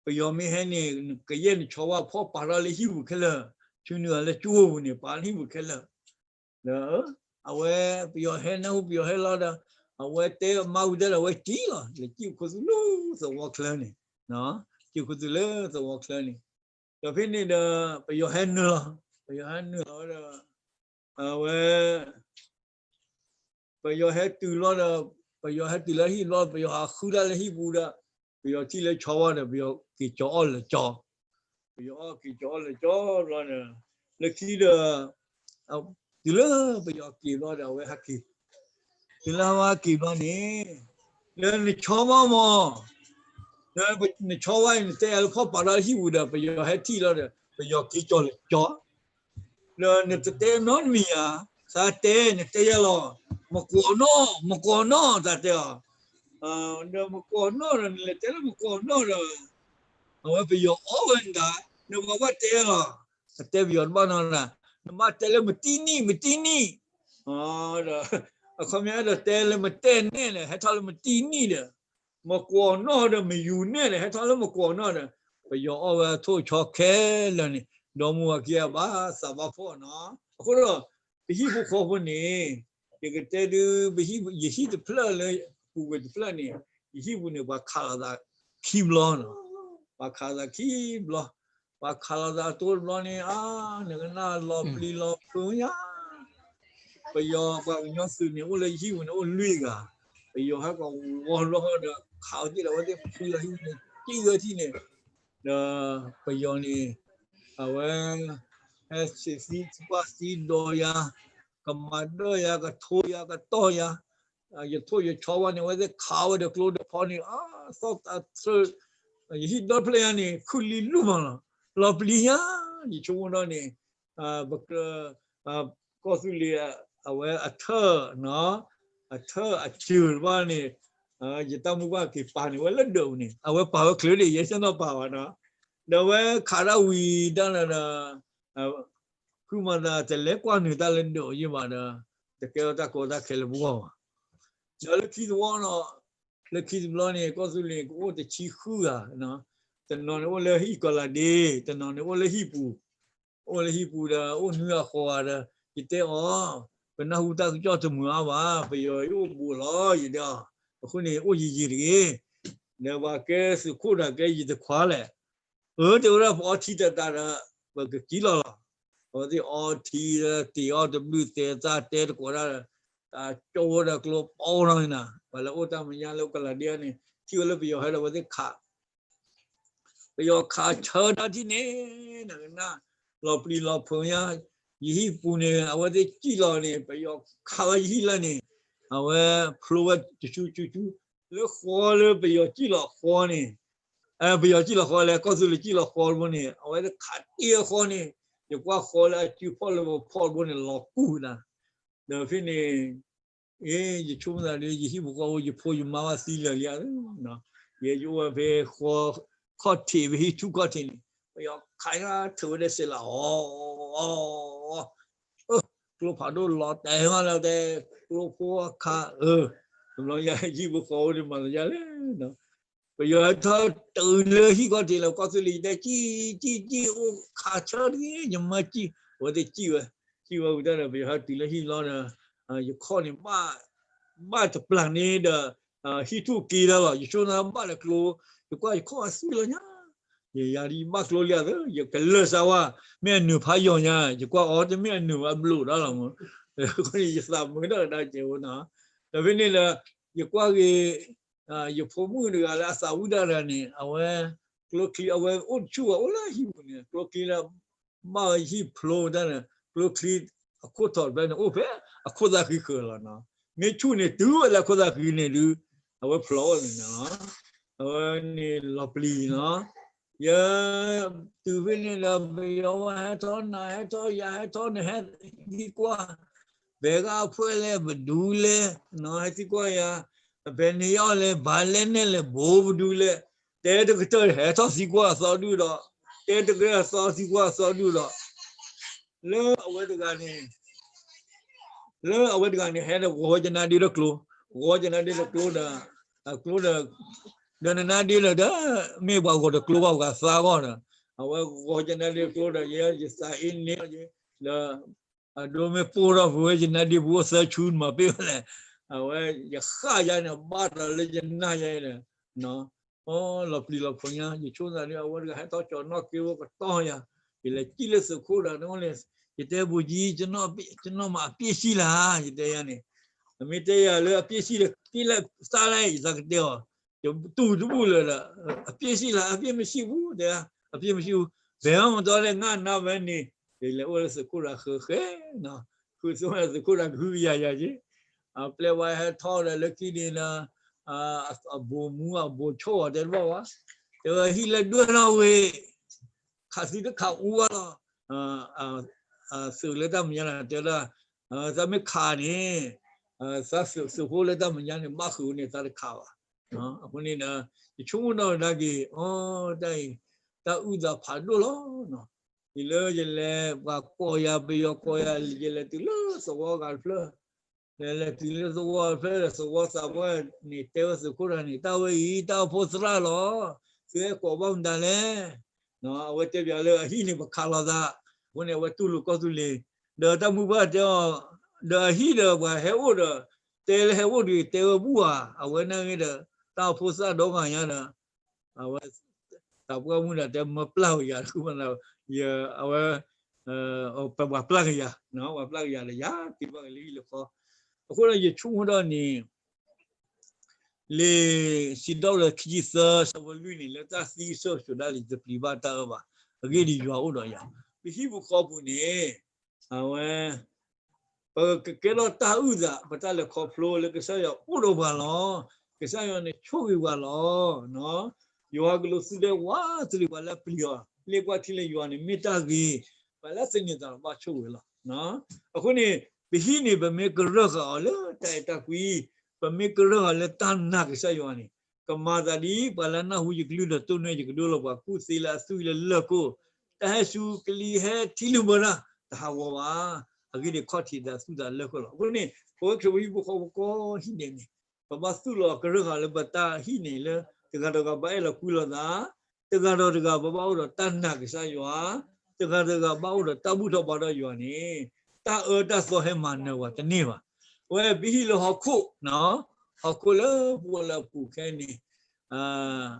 ပယီၤမ့ၢ်ဟဲန့ၣ် ကယဲၢ်နဆီဝါဖီၣ်ပာ်ထီၣ်လၢဟံၣ်ပူၤခဲလၢာ်, ဆူနုာ်လၢကၠိပူၤန့ၣ် ပာ်လၢဟံၣ်ပူၤခဲလၢာ်, ဒီး အဝဲ ပယီၤဟဲနၢ်ဟူပယီၤဟဲလီၤဒီး အဝဲတဲအမါဝံၤတၢ်ဒီး အဝဲကံလီၤ လဲၤစံၣ်ခူသူၣ်လၢသဝီချၢန့ၣ်, စံၣ်ခူသူၣ်လၢသဝီချၢန့ၣ်, ဒီးဖဲန့ၣ်ဒီး ပယီၤဟဲနုာ်လီၤ, ပယီၤဟဲနုာ်လီၤဒီး အဝဲ ပယီၤဟဲတုၤလီၤဒီး ပယီၤဟဲတုၤလၢဟံၣ်ဘျီ ပယီၤဟးဃုတၢ်လၢဟံၣ်ပူၤဒီး ပယီၤထံၣ်လၢဆီဝါဒီး ပယီၤက့ၤကၠီၤအီၣ်လၢာ်ကၠီ, ပယီၤအီၣ်က့ၤကၠီၤအီၣ်လၢာ်ကၠီဘျီဒီး လၢခံဒီး တုၤလၢပယီၤက့ၤဘျီဒီး အဝဲဟဲက့ၤ, တုၤလၢအဝဲဟဲက့ၤဘျီန့ၣ် လၢနဆီဝါမး လၢနဆီဝါအံၤ နတဲယၤလၢဖီၣ်ပာ်ထီၣ်ဟံၣ်ပူၤဒီး ပယီၤဟဲထံၣ်လီၤဒီး ပယီၤက့ၤကၠီၤလၢာ်ကၠီ ဒီးနတတဲနီတမံၤဧါ, သးတဲ နတဲယၤလီၤ, မကီၢ်နီၢ် မကီၢ်နီၢ် သးတဲအီၤ, ဒီးမကီၢ်နီၢ်ဒီး နလဲၤတဲလၢမကီၢ်နီၢ်ဒီး အဝဲပယီၤအီၣ်ဝဲနတၢ်, နဘၣ်ဘၣ်တဲလီၤ, အတဲပယီၤတဘၣ်နီတဂၤ, နဘၣ်တဲလၢမတံနံၣ် မတံနံၣ်, ဒီး အခီပညီအဲၣ်ဒိးတဲလၢမတဲနဲၣ်ဒီး ဟဲထီၣ်လၢမတံၢ်နံၣ်ဒီး, မကွီၢ်နီၣ်ဒီး မယူၤနဲၣ်ဒီး ဟဲထီၣ်လၢမကွီၢ်နီၣ်ဒီး, ပယီၤအီၣ်ဝဲအထိၣ်ဆီခဲလၢာ်န့ၣ် ဒီမါဝၤခံဂၤဘၣ်သးဘၣ်ဖှီၣ်နီၤ. အဃိဒီး ပဟံၣ်ဖိဃီဖိန့ၣ် ယကတဲဒုး ယဟံၣ်တဖျၢၣ်လၢ ပူၤကွံာ်တဖျၢၣ်န့ၣ် ယဟံၣ်ပူၤန့ၣ် ပှၤခးလိာ်သးခံဘျီနီၤ. ပှၤခးလိာ်သးခံဘျီ, ပှၤခးလိာ်သးတိတဘျီန့ၣ် အါ နကနၣ်လီၤပျံၤလီၤဖုးညါ ပယီၤပှၤကညီသုးန့ၣ် အိၣ်လၢယဟံၣ်ပူၤန့ၣ် အိၣ်လွံၢ်ဂၤ, ပယီၤဟဲကဝီၤလီၤဒီး ခးအီၤသ့ၣ်ဒီး အဝဲသ့ၣ်ဖုးလီၤဟံၣ်ပူၤန့ၣ် ကံၣ်ဂၢၢ်ထံၣ်န့ၣ်, ဒီးပယီၤန့ၣ် အဝဲ ဟဲစံးသံကွၢ်သံဒိးယၤ, ကမၤဒၢၣ်ယၤ ကထိယၤ ကတီၢ်ယၤ, ယထိၣ်ယဆီဝဲန့ၣ် အဝဲသ့ၣ်ခးဝဲဒီးကျိဒီးဖီန့ၣ် အသီၣ်တၢ်ဆၢ, ယဟံၣ်ဒီဖျၢၣ်ညါန့ၣ် ခုၣ်လံလူၢ်မးလီၤ. လီၤပျံၤညါ, ယဆိကမိၣ်ဒီးန့ၣ် ပကြၢး ကီၢ်သူလ့ၤ အဝဲအထၢၣ်, အထၢၣ်အစၢၤတဖၣ်န့ၣ် ယတၢ်မုၢ်ပှၢ်က့ၤပာ်န့ၣ်ဝဲလၢဒၢးပူၤန့ၣ် အဝဲပာ်ဝဲချုးဒံး ယဲဆၢနီၣ်ပာ်ဘၣ်နီၤ. ဒီးအဝဲခးတၢ်ဝံၤတၢ်လၢဒီး ဖုမၤသးတလဲၤကွၢ်နုာ်တၢ်လၢဒၢးအယံၤဘၣ်ဒီး တကဲထီၣ်တၢ်ကီတၢ်ခဲလၢပဂီၢ်ဘၣ်. ဒီးလၢခံတဝီနီၤ, လၢခံတဘျီန့ၣ် ကီၢ်သူလ့ၤန့ၣ် ကအိၣ်တဆံဃုဂၤ, တနီၤန့ၣ်အိၣ်လၢဟံၣ်ကီၤလၤဒ့, တနီၤန့ၣ်အိၣ်လၢဟံၣ်ပူၤ, အိၣ်လၢဟံၣ်ပူၤဒီး အိၣ်နွံဂၤဃိးဂၤဒီး ယတဲအီၤ, ပနၢ်ဟူတၢ်ကစီၣ်တမုာ်အါဘၣ်, ပယီၤအိၣ်ဘူးလီၤ ယတဲအီၤ, အဃိန့ၣ် အိၣ်ယံာ်ယံာ်တဂ့ၤ, ဒီးပှၤကဲသုးခိၣ်ဒီးကဲယတခွါလဲၣ်, အၢ တဲဝဲဒၣ် ပအီထံတတးဒီး ပကကံလီၤလီၤ. အဝဲသ့ၣ်အီထံဒီး တ့ၤအီၣ်တဘျုးသဲးသၣ်တဲတကိးဒၣ်ဒီး ကၠီဝဲဒီးကျိပီထီၣ်န့ၣ်နီၤ, ပှၤလၢအိၣ်တၢ်မဲာ်ညါလၢကီၤလၤဒ့န့ၣ် ထံၣ်ဝဲလၢပယီၤဟဲဒီး အဝဲသ့ၣ်ခး ပယီၤခးဆၢတၢ်ထံၣ်န့ၣ် နကနၣ် လီၤပျံၤလီၤဖုးညါ, ယဟံၣ်ပူၤန့ၣ် အဝဲသ့ၣ်စံၣ်လီၤန့ၣ် ပယီၤခးဝဲယဟံၣ်လၢန့ၣ်, အဝဲဖျိဝဲတဆူဆူဆူ, လၢဃီလၢပယီၤစံၣ်လီၤဃီန့ၣ်, ပယီၤစံၣ်လီၤဃီလဲၣ် ကီၢ်သူလ့ၤစံၣ်လီၤဃီတဘိန့ၣ် အဝဲသ့ၣ်ခးတ့ၢ်ဃီန့ၣ်, ယကွၢ်ဃီလၢအစုဖီၣ်လၢပဖီၣ်တဘိန့ၣ် လီၤကူၣ်တၢ်, ဒီးဖဲန့ၣ် အ့ ယဆိကမိၣ်သးဒီး ယဟံၣ်ဖိဃီဖိ ယဖိယမါဘၣ်သံလၢာ်လံဧါ, ယဲယအိၣ်ဝဲဖဲ ခီၣ်ထံး ဖဲဟံၣ်ဆူၣ်ခီၣ်ထံးန့ၣ် ပယီၤခးထုးဝဲဒၣ်စဲးလၢအီၤ, ကျိဖးဒိၣ်လီၤတဲာ်မးလၢတဲ, ကျိဖိအခါ အၢ, တဘျီညါဟံၣ်ဖိဃီဖိန့ၣ်မၤသးဒ်လဲၣ် ပယီၤဟဲထီၣ်တုၤလၢဟံၣ်ခီၣ်ထံးလၢ ကီၢ်သူလ့ၤတဲ စံၣ် စံၣ် စံၣ် အိၣ်ခးဆၢတဂ့ၤ ယမၤစံၣ်, အဝဲသ့ၣ်စံၣ်ဝဲ, စံၣ်ဝဲဝံၤတၢ်ဒီး ပယီၤဟဲတုၤလၢဟံၣ်လီၤဒီး ယခီၣ်န့ၣ် ဘၣ်တပျၢ်န့ၣ်ဒီး ဟံၣ်ထူၣ်က့ၤလီၤလီၤ, ယဆိကမိၣ်ဘၣ်ဒီးကျိ, ယကွၢ်ယခီၣ်အသွံၣ်လီၤညါ, ယယၤဒ်ယဘၣ်ကျိလံဧါသၢ, ယကလၢာ်စၢ်ဝဲ, မ့ၢ်အနုာ်ဖးယီၤညါ, ယကွၢ်အီၤတမ့ၢ်အနုာ်ဝဲဘျိးဒၣ်လီၤမး, ယသးမုာ်ထီၣ်ကဒါကဲဝဲနီၤ, ဒီးဖဲန့ၣ်လၢ ယကွၢ်က့ၤ ယဖိမုၣ်တဂၤလၢအသးဝံၣ်ဒၣ်တဂၤန့ၣ် အဝဲ ကျိချံ အဝဲအိၣ်တဆူၣ်ဝဲ အိၣ်လၢဟံၣ်ပူၤန့ၣ် ကျိချံလၢ ဘၣ်ဝဲဟံၣ်ဖျိတၢ်န့ၣ် ကျိချံ အခိၣ်ထီၣ်တဖျၢၣ်န့ၣ် အိၣ်ဖဲအခိၣ်သၣ်ဃံဃၢၤလီၤနီၤ, မ့ၢ်ဆူၣ်န့ၣ်တုၤဝဲလၢအခိၣ်သၣ်ဃံန့ၣ်ဒုး အဝဲဖျိးဝဲန့ၣ်လီၤ, အဝဲန့ၣ်လီၤပျံၤနီၤ, ယ တုၤဖဲန့ၣ်ဒီး ပယီၤဝဲဟဲထီၣ်နၤဟဲထီၣ်ယၤဟဲထီၣ်နဟဲသံကွၢ် ပှဲၤဂၤအဖှဲလဲၣ်ပဒူလဲၣ်, ဟဲသံကွၢ်ယၤ, အဖဲန့ၣ်ယီၤလဲၣ် ဘၣ်လဲၣ်နဲၣ်လဲၣ် ဘိပဒူလဲၣ်, တဲတကတၢၢ်ဟဲထီၣ်သံကွၢ်အသီဒုၣ်ဒီး, တဲတကတၢၢ်အသီသံကွၢ်အသီဒုၣ်ဒီး, လၢအဝဲတဂၤန့ၣ် လၢအဝဲတဂၤန့ၣ် ဟဲဒီးဂီၤကနါဒ့ဒီးကျိ, ဂီၤကနါဒ့ဒီးကျိဒီး, ကျိဒီး, ဒီးနနါဒ့လၢဒီး, မ့ၢ်ပှၤဂီၤဒီးကျိဘၣ်ပှၤသါဂီၢ်ဒီး, အဝဲဂီၤကနါဒ့ကျိဒီး ယဲယသးအ့န့ၢ်, လၢ အဒိမ့ၢ်ပိၢ်ထီၣ်ပဝဲယနါဒ့ပူၤအိၣ်သၢဆူ နမၤပ့ၢ်ဝဲလဲၣ်, အဝဲယဃၣ်ယါန့ၣ် ဘၣ်ဒီးလၢယနၢ်ယါဒီး, အလီၤပျံၤလီၤဖုးညါ, ယဆိကမိၣ်သးဒီး အဝဲတဂၤဟဲထီၣ်ကၠီၤနီၣ်က့ၤဝဲကတီၢ်ယၤ, ယလဲၤစံၣ်လၢသုးခိၣ်ဒီးန့ၣ်အိၣ်လဲၣ်, ယတဲဘိးကံ ကျွန်တော်မှာ အပြစ်ရှိလား ယတဲယၤန့ၣ်, အမ့ၢ်တဲယၤလၢအပြစ်ရှိလဲၣ် က့ၤလၢသးလဲၣ် ယသးကတဲအီၤ, ယတူၢ်တဘူၣ်လၢၤဒီး, အပြစ်ရှိလား အပြစ်မရှိဘူး တဲ, အပြစ်မရှိဘူး, ဘယ်မှမသွားလဲၣ် ငါနားပဲနေ, ယလဲၤအိၣ်လၢသုးခိၣ်တဂၤဃဲဃဲနီၤ, ဃုဆိသုးခိၣ်တဂၤကဟုကယာ်ယၤက့ၤ, အပျဲၢ်ဝဲဟဲထီၣ်ဒီးလၢခံန့ၣ်ဒီး, အဘိးမူအဘိးဆိၣ်အီၤတဲတဘၣ်ဝဲ, တဲဝဲဟံၣ်လၢဒွဲၣ်ထီၣ်ဝံၤ, ခးသံတခးအူဘၣ်လီၤ, သုးလၢတၢ်မဲာ်ညါန့ၣ်တဲဒၣ်, သးမ့ၢ်ခးန့ၣ်, သးသုးဖိလၢတၢ်မဲာ်ညါန့ၣ် ဘၣ်ဃုာ်ဝဲန့ၣ် သးတခးဘၣ်, အဃိန့ၣ်ဒီး ယဆိကမိၣ်ဒီးဒၣ်က့ၤ, အၢ တၢ်အံၤ, တၢ်အုၣ်သးဖးဒိၣ်လီၤ, ယလၢယလဲၤပှၤကိးယၤ ပယီၤကိးယၤ ယလဲၤတုၤလၢသဝီဂၤတဖျၢၣ်, လဲၤလဲၤတုၤလၢသဝီဖျၢၣ်ဒီး သဝီသးပှၢ်န့ၣ် တဲဝဲသုးခိၣ်တဂၤန့ၣ် တၢ်ဝဲအံၤ တၢ်အိၣ်ဖှိၣ်သရၣ်လီၤ. သုဟဲကိးဘၣ်မတၤလဲၣ်. အဝဲတဲပၠးလၢအဟံၣ်န့ၣ် ပခးလိာ်သး. အဃိန့ၣ် အဝဲတူၢ်လိာ်ကီၢ်သူလ့ၤ, ဒီးတၢ်မုၢ်ပှၢ်တဲအီၤ, ဒီးအဟံၣ်ဒီးပှၤဟဲအိၣ်ဒီး တဲလၢဟဲအိၣ်ဒီး တဲဝဲဘူၣ်ဧါ. အဝဲနာ်ဂ့ၤဒီး တၢ်အိၣ်ဖှိၣ်သရၣ်ဒီဂၤညါဒီး အဝဲ သးပှၢ်မုၣ်ဒီးတဲ မၢပျၢ်ဝဲယၤတဃုမး, အဝဲ ပှၤပျၢ်ကယၤ, ပှၤပျၢ်ကယၤဒီး ယၤက့ၤဘၣ်က့ၤလၢဟံၣ်လၢဃီ. အဃိဒီးယဆိကမိၣ်ဒီးန့ၣ် လံာ်စံးထီၣ်ပတြၢၤခံဆံသၢ ဆၢဖိလွံၢ်န့ၣ် လၢတၢ်သံကစၢၢ်ကဆိးဒၣ်လံ တပျံၤဘၣ်တၢ်အၢဘၣ်. အဂ့ၢ်ဒ်ယွၤအိၣ်ဒီးယၤ, ပဟံၣ်ပူၤဃီပူၤန့ၣ် အဝဲ ပကကဲထီၣ်တၢ်အုၣ်သး ပတၢ်လဲၤခီဖျိလၢကစၢ်ယွၤအိၣ်ဒီးပှၤလီၤ. ကစၢ်ယွၤန့ၣ်ဆိၣ်ဂ့ၤပှၤလီၤ. ယွၤကလူးသုဒဲဝးသရံးပှၤလၢအပျံၤအီၤ, လ့ၣ်ကွၢ်ထံလၢယွၤန့ၣ်မ့ၢ်တၢ်ဂ့ၤ, ပှၤလၢသန့ၤသးဒီးဘၣ်ဆိၣ်ဂ့ၤလီၤ. အဃိန့ၣ် ပဟံၣ်န့ၣ် ပမ့ၢ်ကရၢဃာ်အီၤလၢတၢ်အဲၣ်တၢ်ကွံ, ပမ့ၢ်ကရၢဃာ်လၢတၢ်နာ်ကစၢ်ယွၤန့ၣ် ကမၤသးဒ်ပှၤလၢနၢ်ဟူယကလုၢ်ဒီးတိၢ်နီၣ်ယကဒိလီၤပှၤကူၣ်သ့လၢအသွံၣ်လၢလၢၢ်ခိၣ်, တၢ်ဟဲစူၤကလံၤဟဲထံလုၢ်ဘၢတၢ် တဟးဂီၤဘၣ်. အဂ့ၢ်ဒ်အံၤ ခီၣ်ထံးသးသူၣ်သးလၢၢ်ခိၣ်လီၤ. အဃိန့ၣ် ပဝဲခရံာ်ဖိဟံၣ်ဖိဃီဖိကိးဟံၣ်ဒဲးန့ၣ် ပဘၣ်သူၣ်လီၤကရၢဃာ်လၢပတၢ်ဟံၣ်န့ၣ်လၢ တဂၤဒီးတဂၤဘၣ်အဲၣ်လီၤကွံလိာ်သး, တဂၤဒီးတဂၤပဘၣ်အိၣ်ဒီးတၢ်နာ်ကစၢ်ယွၤ, တဂၤဒီးတဂၤဘၣ်အိၣ်ဒီးတၢ်ဘူၣ်ထီၣ်ဘါထီၣ်ယွၤန့ၣ် တၢ်အၢတၢ်သီဟဲမၤနၢၤပှၤတန့ၢ်ဘၣ်. အဝဲပဟံၣ်လၢဟီၣ်ခိၣ်, ဟီၣ်ခိၣ်လၢပဝဲလၢအပူၤခဲန့ၣ် ဒ်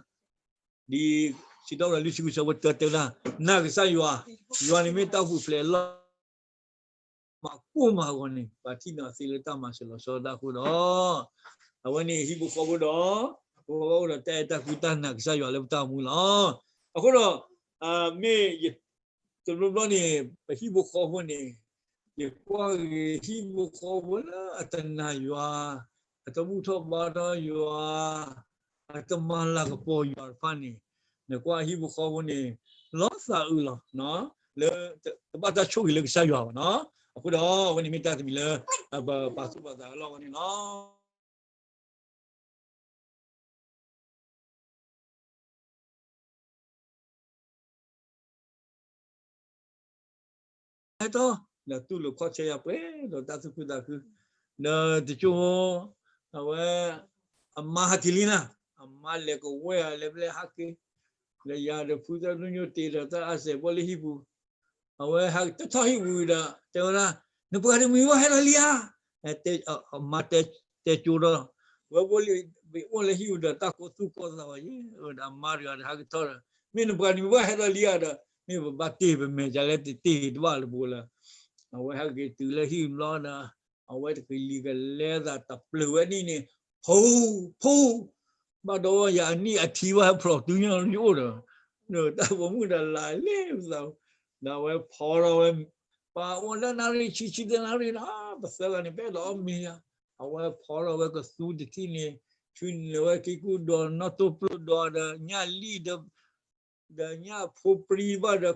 စံးထီၣ်ပတြၢၤလွံၢ်ဆံဃုဆၢဖိတၢတဲဝဲဒၣ်, နာ်ကစၢ်ယွၤ, ယွၤန့ၣ်မ့ၢ်တၢ်အိၣ်ဖှိၣ်ဖျဲးအလီၢ် မၤကိၢ်မၤဂီၤန့ၣ် ပှၤထံၣ်န့ၢ်အီၤသ့လၢတၢ်မၤစၢၤလီၤဆီဒၣ်တၢ်အဃိဒီး, အဝဲန့ၣ်ဟံၣ်ဖိဃီဖိဒီး ပဘၣ်အိၣ်ဒီးတၢ်အဲၣ်တၢ်ကွံတၢ်နာ်ကစၢ်ယွၤလၢပတၢ်အိၣ်မူလီၤ. အဃိဒီး မ့ၢ် တဘျီဘျီန့ၣ် ပဟံၣ်ဖိဃီဖိန့ၣ် ယကွၢ်က့ၤဟံၣ်ဖိဃီဖိလၢအတနာ်ယွၤ, အတဘူၣ်ထီၣ်ဘါထီၣ်ယွၤ, အတမၤလၤကပီၤယွၤတဖၣ်န့ၣ်, နကွၢ်ဟံၣ်ဖိဃီဖိန့ၣ် လီၤသးအုးလီၤ, လၢတဘၣ်တၢ်ဆိၣ်ဂ့ၤလၢကစၢ်ယွၤဘၣ်နီၤ. အဃိဒီး အဝဲန့ၣ်မ့ၢ်တၢ်တမံၤလၢ ပပာ်သူၣ်ပာ်သးအလီၢ်ဝဲန့ၣ်လီၤ. ဟဲထီၣ် ဒီးတူၢ်လိာ်ခီၣ်ဆၢယၤပှဲၤဒီးတၢ်သူၣ်ခုသးခု, ဒီးတကၠိ အဝဲ အမါဟဲက့ၤလံနၤ, အမါလဲၤကဝဲၢ်ဧါ လဲၤဖဲလဲၣ်ဟဲက့ၤ, လၢယၤဒီးဖုသၣ်ဒိၣ်ညိၣ်တ့ဒီးတၢ်အါစဲးဘီလၢဟံၣ်ပူၤ, အဝဲဟဲတထီၣ်ဟံၣ်ပူၤဒီး တဲဝဲဒၣ်, နပှၤတမှံၤဘၣ်ဟဲလီၤလံဧါ, အမါတဲကၠိဒီး, ဝဲဘိလၢအိၣ်လၢဟံၣ်ပူၤဒီးတၢ်ကိးသူၣ်ကိးသးဝဲယဲ, ဒီးအမါတဂၤဒီးဟဲကထီၣ်ဒီး မ့ၢ်နပှၤတမှံၤဘၣ်ဟဲလီၤလံဧါဒီး မ့ၢ်ပဘၣ်တ့ၢ်ပမဲာ်ဒ်လဲၣ်တတ့ၢ်တဘၣ်လၢပှၤလၢ အဝဲဟဲက့ၤတုၤလၢဟံၣ်ဘျီဒီး အဝဲတကလံၤကလဲသးတပျၢၤဝဲနံၣ်န့ၣ်, ဖိ, ဖိ, ဘၣ်ဒီးယၤအနံၣ်အထံဘၣ်ဟဲဖျိးတုၤညါလၢယအိၣ်ဒီး, တၢ်ပိာ်မုၣ်ဒီးလၢလဲၤပသး, ဒီးအဝဲဖီထီၣ်ဝဲ, ပှၤအိၣ်လၢနၣ်ရံၣ်ဆံဆံသၢနၣ်ရံၣ်လီၤ, ပသၢဂၤန့ၣ် ပအဲၣ်ဒိးအီၣ်မ့ၤယၤ, အဝဲဖီထီၣ်ဝဲကသူတထံၣ်န့ၣ်, ဆူနုာ်ဝဲက့ၤကူၣ်ဒီးနီၣ်တိၢ်ပျိၢ်ဒီးညၣ်လံၣ်ဒီး ဒီးညၣ်ဖိပြံဘၣ်ဒီးချိၣ်ဒီးမတၤဒီး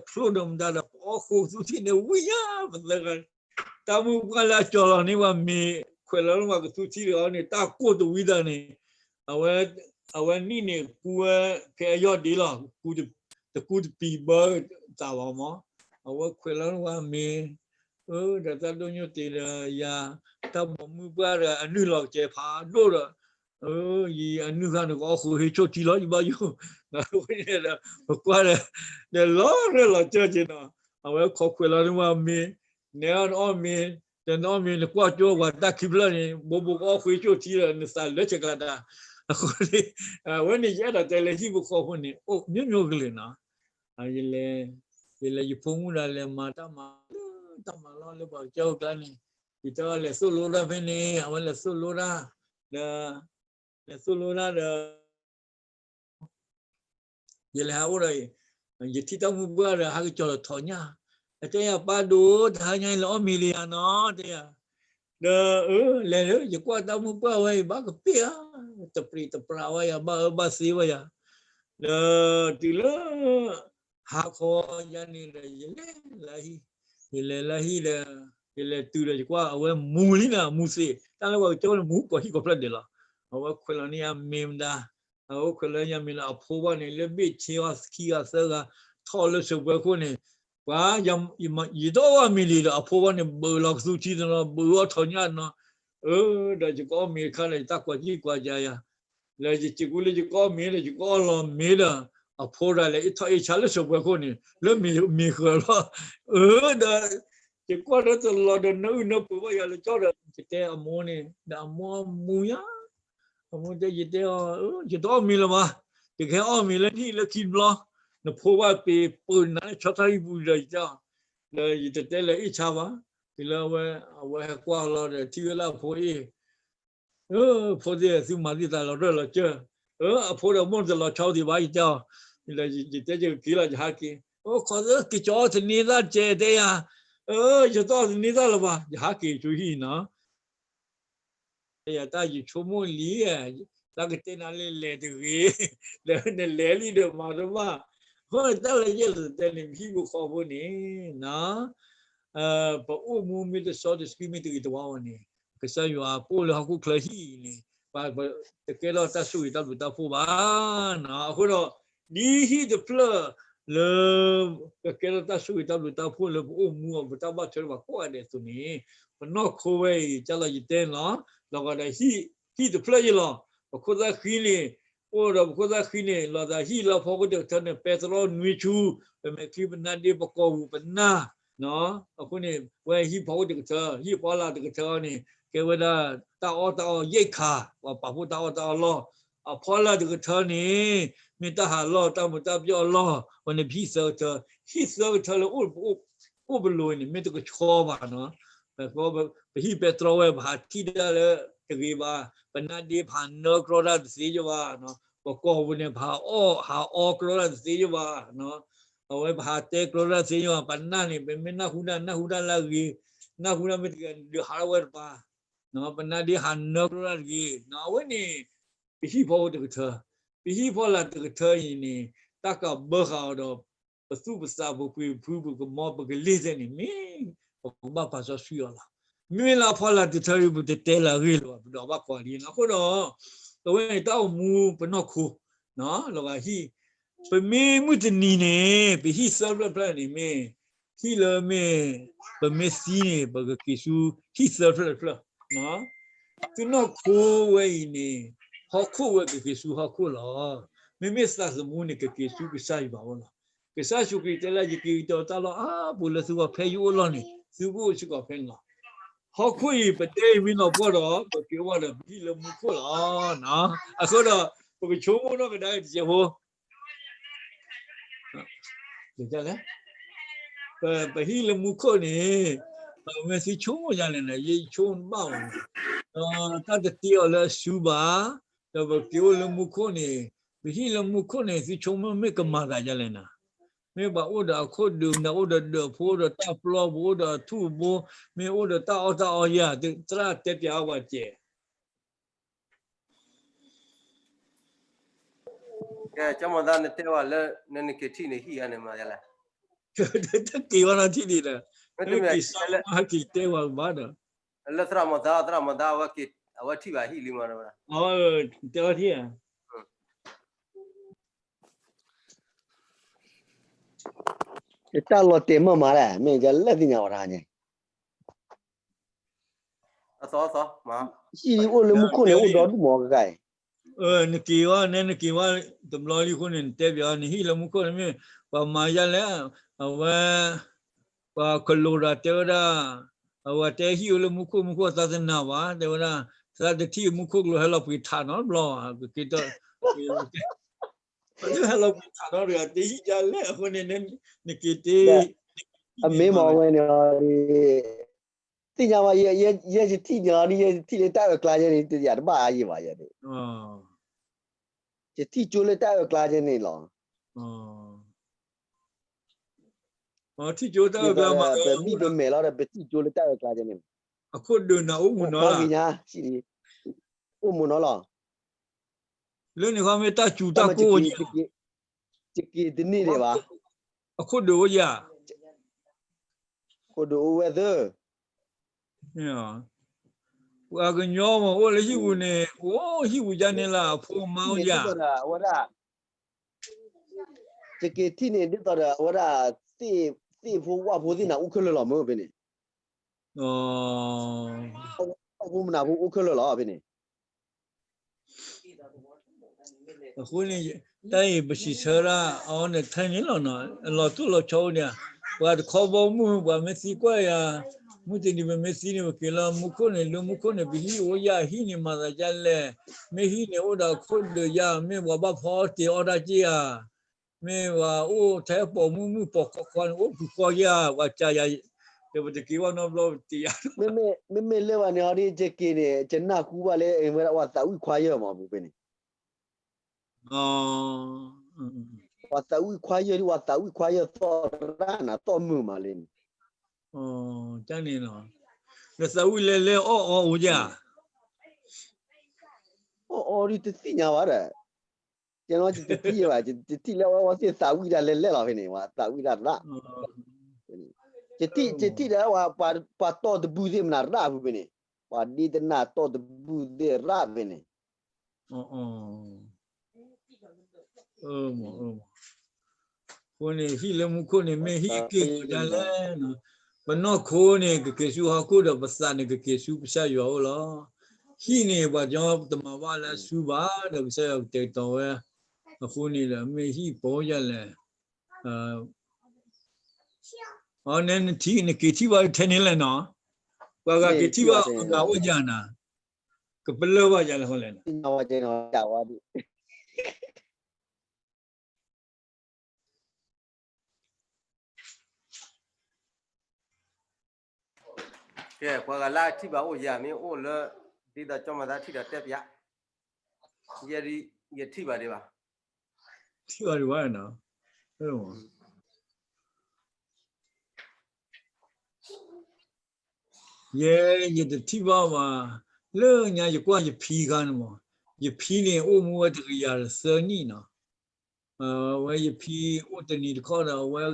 ပအီၣ်ဃိကသူထံၣ်န့ၣ်ဝံၤညါ ပသၢဂၤ, တၢ်မုၢ်ပှၢ်လၢအကၠီၤလီၤန့ၢ်ပှၤမ့ၤ ခွဲးလီၤန့ၢ်ပှၤကသူထံၣ်တဂၤန့ၣ် တၢ်ကိၢ်တဝံသးန့ၣ်, အဝဲ, အဝဲနံၣ်န့ၣ်ကူဝဲဖဲအယီၢ်ဒ့လီၤ, တကူတပံၤဘၢသးဘၣ်မး, အဝဲခွဲးလီၤန့ၢ်ပှၤမ့ၤ, ဒီးတၢ်ဒိၣ်ညိၣ်တ့ၢ်ဒီးယၤ, တၢ်ပိာ်မုၢ်ပှၢ်ဒီးအနုာ်လီၤကဲၤဖးဒိၣ်ဒီး ယအနုာ်ဃာ်န့ၣ်ကအီၣ်ဃိဟ့ၣ်ဆိၣ်ထံလီၤ ယဘၣ်ယိၣ်, ဒီးပကွၢ်ဒီး, ဒီးလီၤရၢၢ်လီၤစၢၢ်က့ၤနီၤ, အဝဲခိးခွဲးလီၤန့ၢ်ပှၤမ့ၤ, နဲအီၣ်နအီၣ်မ့ၤ, ဒီးနအီၣ်မ့ၤနကွၢ်ကၠိပှၤတၢ်ခံဖျၢၣ်န့ၣ် ဘိဘိကအီၣ်ဃိဟ့ၣ်ဆိၣ်ထံဒီး နသးလၢဆဲးကျါတၢ်, အဃိန့ၣ်, အဝဲန့ၣ်ယအဲၣ်ဒိးတဲလၢဟံၣ်ဖိဃီဖိန့ၣ် အိၣ်မျိုးမျိုးကလုာ်နီၤ, ယလဲၤ, ယလဲၤယဖိမုၣ်ဒီးလဲၤမၤတၢ်မၤလၢတၢ်မၤလီၢ်လၢပှၤကစၢ်အကျါန့ၣ်, ယတဲအီၤလဲၤသိၣ်လိတၢ်ဖဲန့ၣ် အဝဲလဲၤသိၣ်လိတၢ်, ဒီး လဲၤသိၣ်လိတၢ်ဒီး ယလဲၤဟးအိၣ်ဒီး ယထံၣ်တၢ်မုၢ်ပှၢ်ဒီး ဟဲက့ၤကၠီၤလီၤထီၣ်ညၣ်, အတဲယၤပၢ်ဒိၣ် တဟါညါအံၤလဲၤအီၣ်မ့ၤလၢယၤနီၤ တဲယၤ, ဒီး လဲၤလၢယကွၢ်တၢ်မုၢ်ပှၢ်ဝဲအံၤ ဘၣ်ကပ့ၢ်ဧါ, တပြံးတပြးဝဲယၤ ဘၣ်အၢဘၣ်သီဝဲယၤ, ဒီးတုၤလၢ ဟါခီယါန့ၣ်ဒီး ယလဲၤလၢဟံၣ်, ယလဲၤလၢဟံၣ်ဒီး ယလဲၤတုၤဒီးယကွၢ်အဝဲမူလံနၤ မူသ့, တၢ်လၢပှၤကစၢ်န့ၣ်မူကိးဟံၣ်ကိးဖျၢၣ်ဒဲးလီၤ, အဝဲခွဲးလီၤန့ၢ်ယၤမ့ၤမတၤ, အဝဲခွဲးလီၤန့ၢ်ယၤမ့ၤဒီးအဖိခွါန့ၣ် လၢဘ့ၣ်ဆ့အီၤခံဂၤသၢဂၤ ထီၣ်လၢစၢၤပှဲၤခိၣ်န့ၣ်, ပှၤ ယတအီၣ်ဘၣ်မ့ၤလံဒီး အဖိခွါန့ၣ် ဘုးလီၤကသူထံတနီၤ ဘုးအီၣ်ထီၣ်ညၣ်တနီၤ, အၢ ဒီးယကအီၣ်မ့ၤတခါဒီး ယတၢ်ကွၢ်ကံၣ်ကွၢ်ကၤယၤ, လၢယစံးကူလၢယကအီၣ်မ့ၤဒီး ယကအီၣ်လီၤမ့ၤဒီး အဖိဒီးလဲၤအ့ၣ်ထီၣ်အ့ၣ်ဆါလၢစီၤပှဲၤခိၣ်န့ၣ် လၢမ့ၤဃၢၤလီၤ. အၢ ဒီး ယကွၢ်ဒီးတလီၤဒီး နၢအုၣ်နၢပှ့ၤဘၣ်ယၤလၢကၠီဒီး ယတဲအမိၢ်န့ၣ် ဒီးအမိၢ်မူယၤ အမိၢ်တဲ ယတဲအီၤ ယတအီၣ်မ့ၤလၢၤဘၣ်, ယကဟဲအီၣ်မ့ၤလၢနဟံၣ်လၢခံတဘျီ, နဖိဘၣ်ပ့ၤပၢနၤလၢဆီထီၣ်ဟံၣ်ပူၤဒီး ယတဲအီၤ, ဒီးယတတဲလၢအ့ၣ်ဆါဘၣ်, တုၤလၢအဝဲ အဝဲဟဲကွၢ်လီၤဒီးထံၣ်ဝဲလၢအဖိအ့ၣ်, ဖိသ့ၣ် သုမၤသံသးလီၤရၢၢ်လီၤစၢၢ်, အဖိဒီးမိၢ်တလီၤဆီဒံးဘၣ် ယတဲအီၤ, ယတဲယက့ၤလီၤ ယဟးက့ၤ, အိၣ်ခိးသၢက့ၤကၠီသန့သၣ်ကဲတဲယၤ, ယတအီၣ်သန့သၣ်လၢၤဘၣ် ယဟးက့ၤဆူဟံၣ်နီၤ ယတၢ်ယဆိကမိၣ်လံ, တၢ်ကတဲနၤလၢလဲၤတဂ့ၤ, ဒီးနလဲၤလံဒီးမၤတဘၣ်, အဃိန့ၣ်တၢ်လၢယအဲၣ်ဒိးတဲန့ၣ် ပဟံၣ်ဖိဃီဖိန့ၣ် ပအိၣ်မူမ့ၢ်တစီတဆှံမ့ၢ်တဂ့ၤတဝါဘၣ်န့ၣ် ကစၢ်ယွၤပအိၣ်လၢဟီၣ်ခိၣ်ချၢဟံၣ်အံၤန့ၣ် ပတကဲထီၣ်တၢ်ဆိၣ်ဂ့ၤတၢ်ဘျုးတၢ်ဖှိၣ်ဘၣ်. အဃိဒီး ဒ်ဟံၣ်တဖျၢၣ်လၢ ကကဲထီၣ်တၢ်ဆိၣ်ဂ့ၤတၢ်ဘျုးတၢ်ဖှိၣ်လၢပအိၣ်မူအီၤ ပတၢ်ဘၣ်ထွဲဘၣ်ကိးဂၤဒဲးအသိးန့ၣ် ပနီၢ်ခိဝဲအံၤ ကၢ်လီၤယတဲန့ၣ်လီၤ. လီၤဂာ်ဒီး ဟံၣ်တဖျၢၣ်အံၤလီၤ. ပခိၣ်သၣ်ဃံန့ၣ် အိၣ်ဒီးပခိၣ်သၣ်ဃံန့ၣ် လီၤသးဟံၣ်လၢဖီခိၣ်တကထၢန့ၣ် ပဲတြီနွံဆူ ပမဲာ်ချံပနါဒ့ပကိာ်ပူၤပနၢ် အဃိန့ၣ် ပဝဲဟံၣ်ဖီခိၣ်တကထၢ ဟံၣ်ဖီလာ်တကထၢအံၤန့ၣ် ကဲဝဲဒၣ်တၢ်အီၣ်တၢ်အီယဲၢ်ခါ ပှၤပာ်ဖှိၣ်တၢ်အီၣ်တၢ်အီလီၢ်. အဖီလာ်တကထၢန့ၣ် မ့ၢ်တၢ်ဟးလီၢ်တၢ်မုာ်တၢ်ပျီၢ်အလီၢ်. ဝဲန့ၣ်ပဟံၣ်သၢကထၢ ဟံၣ်သၢကထၢလၢ အိၣ်ပလိၤန့ၣ် မ့ၢ်တကဆှီဘၣ်နီၤ. ပဟံၣ်ပဲတြီဝဲ ပဟးထံၣ်တၢ်လၢတဂ့ၤဘၣ်. ပနါဒ့ပဟးနၢကြီတၢ်တသ့ယဘၣ်. ပကိာ်ပူၤန့ၣ် ပဟးအီၣ်ဟးအီကြီတၢ်တသ့ယဘၣ်. အဝဲပဟးတဲကြီတၢ်တသ့ယဘၣ်. ပနၢ်န့ၣ် ပမ့ၢ်နၢ်ဟူတၢ် နၢ်ဟူတၢ်လၢအဂ့ၤ, နၢ်ဟူတၢ်မ့ၢ်တဂ့ၤ ဒုးဟးထီၣ်ဝဲတပၤ. ပနါဒ့ဟးနၢကြီတၢ်တဂ့ၤ. အဝဲန့ၣ် ပဟံၣ်ဖီခိၣ်တကထၢ, ပဟံၣ်ဖီလာ်တကထၢအံၤန့ၣ် တၢ်ကဘၢဃာ်အီၤဒီး ပသူၣ်ပသးပပှ့ၤပဖု ပကမီပကလ့ၢ်သ့ၣ်န့ၣ် မ့ၢ်ပကဘၣ်ပာ်စီဆှံအီၤလီၤ. မ့မ့ၢ်လၢအဖီလာ်တကထၢအံၤ ပတတဲလၢအဂ့ၢ်လၢၤဘၣ် ပဒိးဘၣ်ကွၢ်လံနီၤ. အဃိဒီး ပဝဲန့ၣ်တၢ်အိၣ်မူပနီၢ်ခိ လီၤဂာ်ဟံၣ်, ပမ့ၢ်မုၢ်တနံၤန့ၣ် ပဟံၣ်သၢဖျၢၣ်တဖျၢၣ်န့ၣ်မ့ၢ် ဟံၣ်လၢမ့ၢ် ပမ့ၢ်သံန့ၣ် ပကက့ၤဆူဟံၣ်သၢဖျၢၣ်တဖျၢၣ်. သုနီၢ်ခိဝဲအံၤန့ၣ် ဟီၣ်ခိၣ်ဝဲကက့ၤဆူဟီၣ်ခိၣ်လီၤ. မ့မ့ၢ်သးသမူန့ၣ် ကက့ၤဆူကစၢ်ယွၤအအိၣ်လီၤ. ကစၢ်ယ့ၣ်ၡူးခရံာ်တဲလၢ ယက့ၤကတီၤတၢ်လီၢ်အါပူၤလၢသုဂီၢ် ဖဲယအိၣ်လီၢ်န့ၣ် သုကအိၣ်စ့ၢ်ကီးဖဲန့ၣ်လီၤ. ဟီၣ်ခိၣ်အံၤ ပတဲအံၤမ့ၢ်လီၤပှီၢ်ဒီး ပက့ၤအိၣ်ဒီးပဟံၣ်လၢမူခိၣ်လီၤ. အဃိဒီး ပကဆိကမိၣ်နီၢ်ကဒါအံၤတစဲးဖိ ပ ပဟံၣ်လၢမူခိၣ်န့ၣ် ပမ့ၢ်သံဆိကမိၣ်ယၤလဲၣ်န့ၣ် ယဆိကမိၣ်တဘၣ်ဘၣ်န့ၣ် ဒီးတၢ်တတ့အီၤလၢအစုဘၣ်, ဒီးပက့ၤအိၣ်လၢမူခိၣ်န့ၣ် ပဟံၣ်လၢမူခိၣ်န့ၣ် သံဆိကမိၣ်မ့ၢ်ကမၤသးယၤလဲၣ်န့ၣ်, မ့ၢ်ပှၤအိၣ်ဒီးအခိၣ်ဒုးမတၤ အိၣ်ဒီးဒၢးဖိ အိၣ်ဒီးတၢ်ပျီပူၤ အိၣ်ဒီးအထူၣ်အဘိ, မ့ၢ်အိၣ်ဒီးတၢ်အီၣ်တၢ်အီယၤ သရၣ်တဲပျးအီၤပှၤစဲး ကဲ ကၠီမီၤသါ နတဲဝဲလၢ နနက့ၤထံၣ်န့ၣ် ဟံၣ်ဧါန့ၣ်မၤယလဲၣ်, တက့ၤဝဲနီၤထံၣ်ဒံးဒီး, မ့ၢ်တမ့ၢ်က့ၤစးမၤဟဲက့ၤတဲဝဲဘၣ်ဒီး, လၢသရၣ်မီၤသါ သရၣ်မီၤသါ အဝဲထံၣ်ဘၣ်ဟံၣ်လံမး, တဲဝဲထံၣ်ဧါ တၢ်လီၤတဲာ်မးမးလဲၣ် မ့ၢ်ယလဲၣ်သ့ၣ်ညါဝဲဒၣ်န့ၣ် ဟံၣ်အိၣ်လၢမူခိၣ်န့ၣ် အိၣ်ဒီဒူၣ်မးကကါအံၤ, နက့ၤဝဲန့ၣ် နက့ၤဝဲတဘျီလံအဃိန့ၣ် နတဲပျးအီၤ နဟံၣ်လၢမူခိၣ်န့ၣ်မ့ၢ် ပှၤမၤယလဲၣ်, အဝဲ ပှၤကလိၤဒီးတဲဝဲဒၣ်, အဝဲတဲဟံၣ်အိၣ်လၢမူခိၣ် မူခိၣ်သးသနၤဘၣ် တဲဝဲဒၣ်, သးတထံၣ်မူခိၣ်ကျိၤဟဲလီၤပှ့ၤထးနီတဘျီဘၣ် ကက့ၤတၢ် ဟဲလီၤပှ့ၤထးနီတဂၤ တဟံၣ်ယလဲၣ် အဃိန့ၣ် နက့ၤတ့ အမ့ၢ်မ့ၢ်ဝဲန့ၣ် သ့ၣ်ညါဘၣ် ယဲယထံၣ်န့ၣ်လီၤ ယဲယထံၣ်လၢတၢ်အၢၣ်ကျါယဲန့ၣ် ယတဘၣ်အါယံၤဘၣ်ယဲန့ၣ်, ယထံၣ်ကၠိလၢတၢ်အၢၣ်ကျါယဲန့ၣ်လီၤ, ထံၣ်ကၠိတၢ်အၢၣ်ကျါမး ပမံၣ်ပမဲာ်လီၤဒီး ပထံၣ်ကၠိလၢတၢ်အၢၣ်ကျါယဲန့ၣ်, အခိၣ်ဒုးနၤအိၣ်မူနီၤလၢ် အိၣ်မူနီၤလီၤ လၢန့ၣ်ခီမ့ၢ်တၢ်စူၤတၢ်ကိၢ်ဝဲယၤ, ယက့ၤတန့ၢ်ဒံးဘၣ်, အခိၣ်ဒုးဝဲယၤ, ခိၣ်ဒုးအိၣ်ဝဲသၢ, ပှၤကညီမ့ၢ်အိၣ်လၢဟံၣ်ပူၤန့ၣ် အိၣ်ဟံၣ်ပူၤယါန့ၣ်လၢအဖိအမါအိၣ်ယၤ, အဝဲဒၣ် ယက့ၤထံၣ်န့ၣ် ဒ်သိးဒီးအဝဲဒၣ် သ့ၣ်ဖိဝၣ်ဖိသ့ၣ်နၤအိၣ်ခဲလၢာ်လီၤမ့ၢ်ဖဲန့ၣ်, အဃိမနၤဖိအိၣ်ခဲလၢာ်လီၤဖဲန့ၣ် အဃိန့ၣ် တၢ်အံၤပစံးဆၢဒၣ်အီၤန့ၣ်ထဲန့ၣ်လီၤနီၤ, အလီၤတိၢ်လီၤဆီအိၣ်န့ၣ်, ပှၤတခီဘီမုၢ် ပှၤမ့ၢ်သံကွၢ်ယၤ, မုၢ်တနံၤပမ့ၢ်သံန့ၣ် ပက့ၤလၢမူခိၣ်န့ၣ် လၢမူခိၣ်န့ၣ် ပဟံၣ်အိၣ်ယၤ ဟံၣ်န့ၣ်မၤသးဒ်လဲၣ်, မ့ၢ်ဟံၣ်န့ၣ်အိၣ်ဒီးအခိၣ်ဒီးယၤ မ့ၢ်ပှၤဘၣ်ဖီအီၣ်တ့ၤအီၣ်တၢ်က့ၢ်ဧါ, မ့ၢ်ပှၤအိၣ်ထဲပိာ်မုၣ်မုၣ်ပိာ်ခွါခွါန့ၣ် အိၣ်ပူၤဃီယၤ ပှၤကးယၤ, ဒီးပတက့ၤဘၣ်နီတဘျီပတ့ၤယၤ မ့မ့ၢ်လၢပှၤန့ၣ်အီၤဒ် ယက့ၤန့ၣ် ယနၢ်ဟူဘၣ်လၢ ဝဲဒၣ်ပှၤသးဝံၣ်ခွါယၢၢ်မး ပူၤဖဲန့ၣ်, ပှၤသးဝံၣ်ခွါယၢၢ်ဒ် ပှၤသးဝံၣ်ခွါယၢၢ်သီၣ်တရၣ်နၤ သီၣ်မုာ်မးလၢန့ၣ်, တၢ်န့ၣ်လီၤ, ဒီးသးဝံၣ်လဲၤလဲၤအီၣ်အီအိၣ်ယၤ အီၣ်အီဒ်တသ့ၣ်ညါဘၣ်ဒီး, ယတထံၣ်ဘၣ်, ယတထံၣ်လၢအဝဲသ့ၣ်သးဝံၣ်တၢ်လဲၤလဲၤလီၤဖဲန့ၣ် ပှၤသးဝံၣ်တၢ်ရၣ်, ယထံၣ်ဒၣ်ပှၤတီၢ်တဘူၣ်သ့ၣ်မနၤရၣ်ဖဲန့ၣ်, ပှၤဒ့တနၢ်တီၢ်တဘူၣ်သ့ၣ်ရၣ်ဖဲန့ၣ် အဃိန့ၣ် ဟံၣ်လၢမူခိၣ်န့ၣ်မ့ၢ်ဟံၣ်က့ၢ်ဂီၤဒ်လဲၣ်, ပနီၢ်ခိန့ၣ် ကက့ၤဆူဟီၣ်ခိၣ်ဒီးပသးန့ၣ် ကက့ၤဆူကစၢ်ယွၤအအိၣ်လီၤ. ဟံၣ်န့ၣ် ပှၤကညီတမၤဘၣ်လၢအဆူဘၣ် ဒီးကစၢ်ယွၤကတဲာ်ကတီၤဝဲ, အဃိန့ၣ်ဒီး မ့ၢ်ဟံၣ်ပီယၤလဲၣ်, အနထံၣ် နက့ၤထံၣ်ဘၣ်ထဲန့ၣ်လဲၣ်နီၤ, ပှၤဂၤက့ၤထံၣ်ဘၣ်အဂၤအိၣ်ယၤနၤ, ကပလၢၢ်ဘၣ်ယၤလဲၣ်ဃီလဲၣ် ကဲ ပှၤဂၤလၢအထံၣ်ဘၣ်အိၣ်ယၤမ့ၢ်အိၣ်လၢ ဒ်သိးကၠီမၤသးထံၣ်ဒီးတဲပျး, ယဲဒၣ် ယထံၣ်ဘၣ်ဒံးဘၣ်, ထံၣ်ဘၣ်ဒံးဘၣ်နီၤ, ယဲ ယတထံၣ်ဘၣ်ဘၣ်, လၢညါယကွၢ်ယဖံခါန့ၣ်မး, ယဖံန့ၣ်အိၣ်မူဝဲတကယၤသၢနံၣ်နီၤ, အဝဲယဖံအိၣ်တနံၤတခီဒီး အဝဲ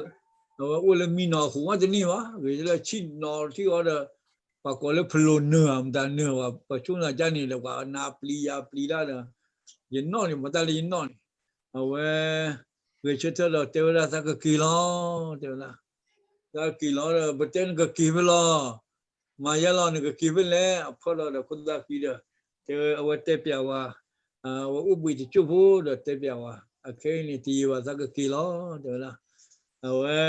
အိၣ်လၢမံနီၤအဃိမးတန့ၢ်ဘၣ်, ဂ့ၤလၢဆံၣ်နီၤထံၣ်အီၤဒီး ပှၤကိးလၢဖလိာ်နၢၤဧါ မတၤနၢၤဘၣ် ပှၤဆိၣ်နၤကၢ်န့ၣ်ဒီး ပှၤနၤပျံၤယၤပျံၤတၢ်ဒီး ယနီၣ်န့ၣ် မတၤလၢယနီၣ်န့ၣ်, အဝဲ ဂဲၤဆၢထၢၣ်ဒီးတဲဝဲဒၣ်သးကက့ၤလီၤ, တဲဝဲဒၣ် သးက့ၤလီၤဒီး ပတဲနကက့ၤဖဲလဲၣ်, မၤယဲလီၤ နကက့ၤဖဲလဲၣ်, အဖီၣ်လီၤဒီးခိၣ်သၣ်ဃံဒီး တဲဝဲအဝဲတဲပျးဝဲ, အဝဲအိၣ်ဘှံးတစိၢ်ဖိဒီးတဲပျးဝဲ, အခဲအံၤန့ၣ် တယံာ်ဘၣ်သးကက့ၤလီၤ တဲဝဲဒၣ်, အဝဲ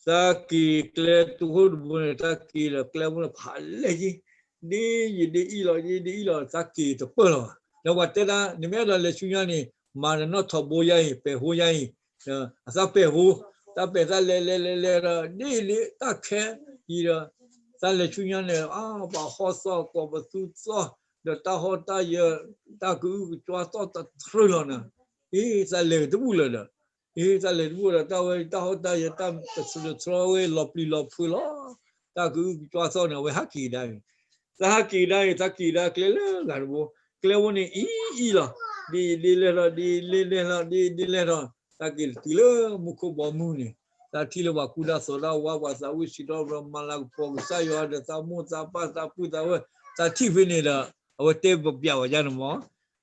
သးက့ၤကျဲတဟိၣ်တဘိန့ၣ် သးက့ၤဒီးကျဲဖိန့ၣ်ဖးလဲၢ်က့, ဒ်ယဒ်အံၣ်လီၤ ဒ်ဒ်အံၣ်လီၤ သးက့ၤတပၢၢ်လီၤဘၣ်, ဒီးပှၤတဲဒၣ် နမ့ၢ်အဲၣ်ဒိးလဲၤဆူညါန့ၣ် မၤနနီၣ်ထိးဘိယါအံၤ ပဲာ်ဟိယါအံၤ, အသးပဲာ်ဟိ, သးပဲာ်သးလဲၤလဲၤလဲၤလဲၤဒီး ဒ်လၢတၢ်ခဲအံၤဒီး သးလဲၤဆူညါန့ၣ် ပှၤဟီၣ်သီၣ်ကိးပသူသီၣ်, ဒီးတၢ်ဟီၣ်တၢ်ယၢၤ တၢ်ကအုကကွါသီၣ်တထြၢလီၤနၤ, အ့ သးလဲၤတဘူၣ်လၢၤဒီး အ့ သးလဲၤတဘူၣ်ဒီး တၢ်ဝဲတၢ်ဟီၣ်တၢ်ယၢၤ တၢ်တထြၢတထြီဝဲ လီၤပျံၤလီၤဖုးလီၤ, တၢ်ကအုကကွါသီၣ်န့ၣ် အဝဲဟးက့ၤကဒါအံၤ, သးဟးက့ၤကဒါအံၤ သးက့ၤကဒါကျဲလၢဂၤတဘိ, ကျဲဖိန့ၣ်အံၤအံၤလီၤ, ဒ်ဒ်လဲၣ်ထီၣ် ဒ်လဲၣ်လဲၣ်ထီၣ် ဒ်ဒ်လဲၣ်ထီၣ်, သးက့ၤတုၤလၢမူခိၣ်ဘီမုၢ်န့ၣ်, သးထံၣ်လၢပှၤကူၣ်တၢ်သိးတၢ်ဝါ ပှၤသးဝံၣ်စံးထီၣ်ပတြၢၤ မၤလၤကပီၤကစၢ်ယွၤဒီး သးမိၢ်သးပၢ်သးပုၢ်သးဝဲၢ် သးထံၣ်ဖဲန့ၣ်ဒီး အဝဲတဲပျးဝဲဒၣ်န့ၣ်မး,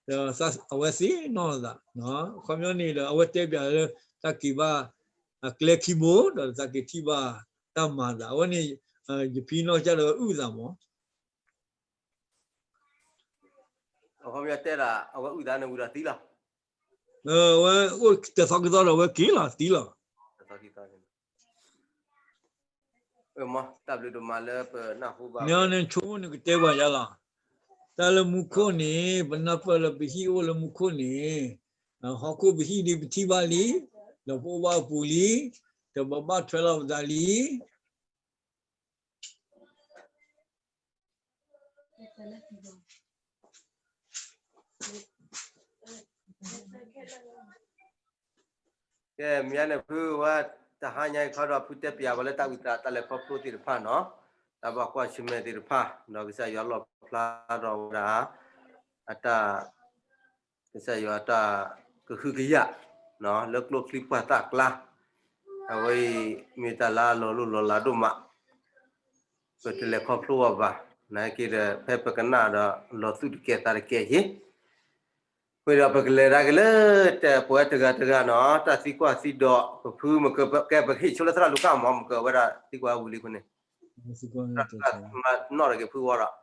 ဒီးအဝဲသ့ၣ်နီၢ်သး, အခီပညီန့ၣ်ဒီး အဝဲတဲပျးလၢ သးက့ၤဘၣ် အကျဲခံဘိ ဒီးသးက့ၤထံၣ်ဘၣ်တၢ်မၤသး အဝဲန့ၣ် ယဖံနီၢ်ကစၢ်ဒီးအုၣ်သးမး အခီပညီတဲဒၣ် အဝဲအုၣ်သးန့ၣ်ဝံၤဒီးသံလီၤ. အဝဲအိၣ်တသီခံသီဒီး အဝဲက့ၤလီၤသံလီၤ. တၢ်ဘျုးဒိၣ်မးလၢပနၢ်ဟူဘၣ် မ့ၢ်အီၤန့ၣ်ဆိကမိၣ်နကတဲပှၤယါလီၤ. တၢ်လၢမူခိၣ်န့ၣ် ပနၢ်ပၢၢ်လၢပဟံၣ်အိၣ်လၢမူခိၣ်န့ၣ် ဟီၣ်ခိၣ်ပဟံၣ်ဒ်ပထံၣ်ဘၣ်လံ, ဒီးပအိၣ်ဘၣ်အပူၤလံ, ဒီးပဘၣ်ထွဲလီၤပသးလံ. ကဲ မ့ၢ်န့ၣ် ဖုဝဲ တဟါညါအံၤခီဒီး ဖုတဲပျးဝဲလၢတၢ်ဝံသး တၢ်လဲၤခီဖျိသ့ၣ်တဖၣ်နီၤ, တၢ်ဘၣ်ကွၢ်ဆၢၣ်မဲာ်သ့ၣ်တဖၣ် ဒီးကစၢ်ယွၤလီၣ်ဖျါထီၣ်ဝဲဒၣ် အတၢ် ကစၢ်ယွၤအတၢ်ကဟုကယာ် လၢကျိချံပှၢ်သၣ်ကျါ, အဝဲအံၤ မ့ၢ်တၢ်လၢအလီၤလိၢ်လီၤလးဒိၣ်မး, ပတလဲၤခီဖျိအီၤဘၣ်, နာ်က့ဒီး ဖဲပကနၣ်ဒီး လီၤသူၣ်တကဲၤသးတကဲၤယ့ၢ်, ဝံၤဒီးပကလဲၤဒၣ်က့ၤလၢ တၢ်ပဝဲတဂၤတဂၤနီၤ, တၢ်သံကွၢ်သံဒိး ပဖုမ့ၢ်ကဲ ပဟ့ၣ်ဆိလၢသရၣ်လူၤကၣ်မး မ့ၢ်ကဲဝဲဒၣ်သံကွၢ်ဝံၤလံအဃိန့ၣ်, မၤနီၣ်တက့ၤဖုဝဲဒီး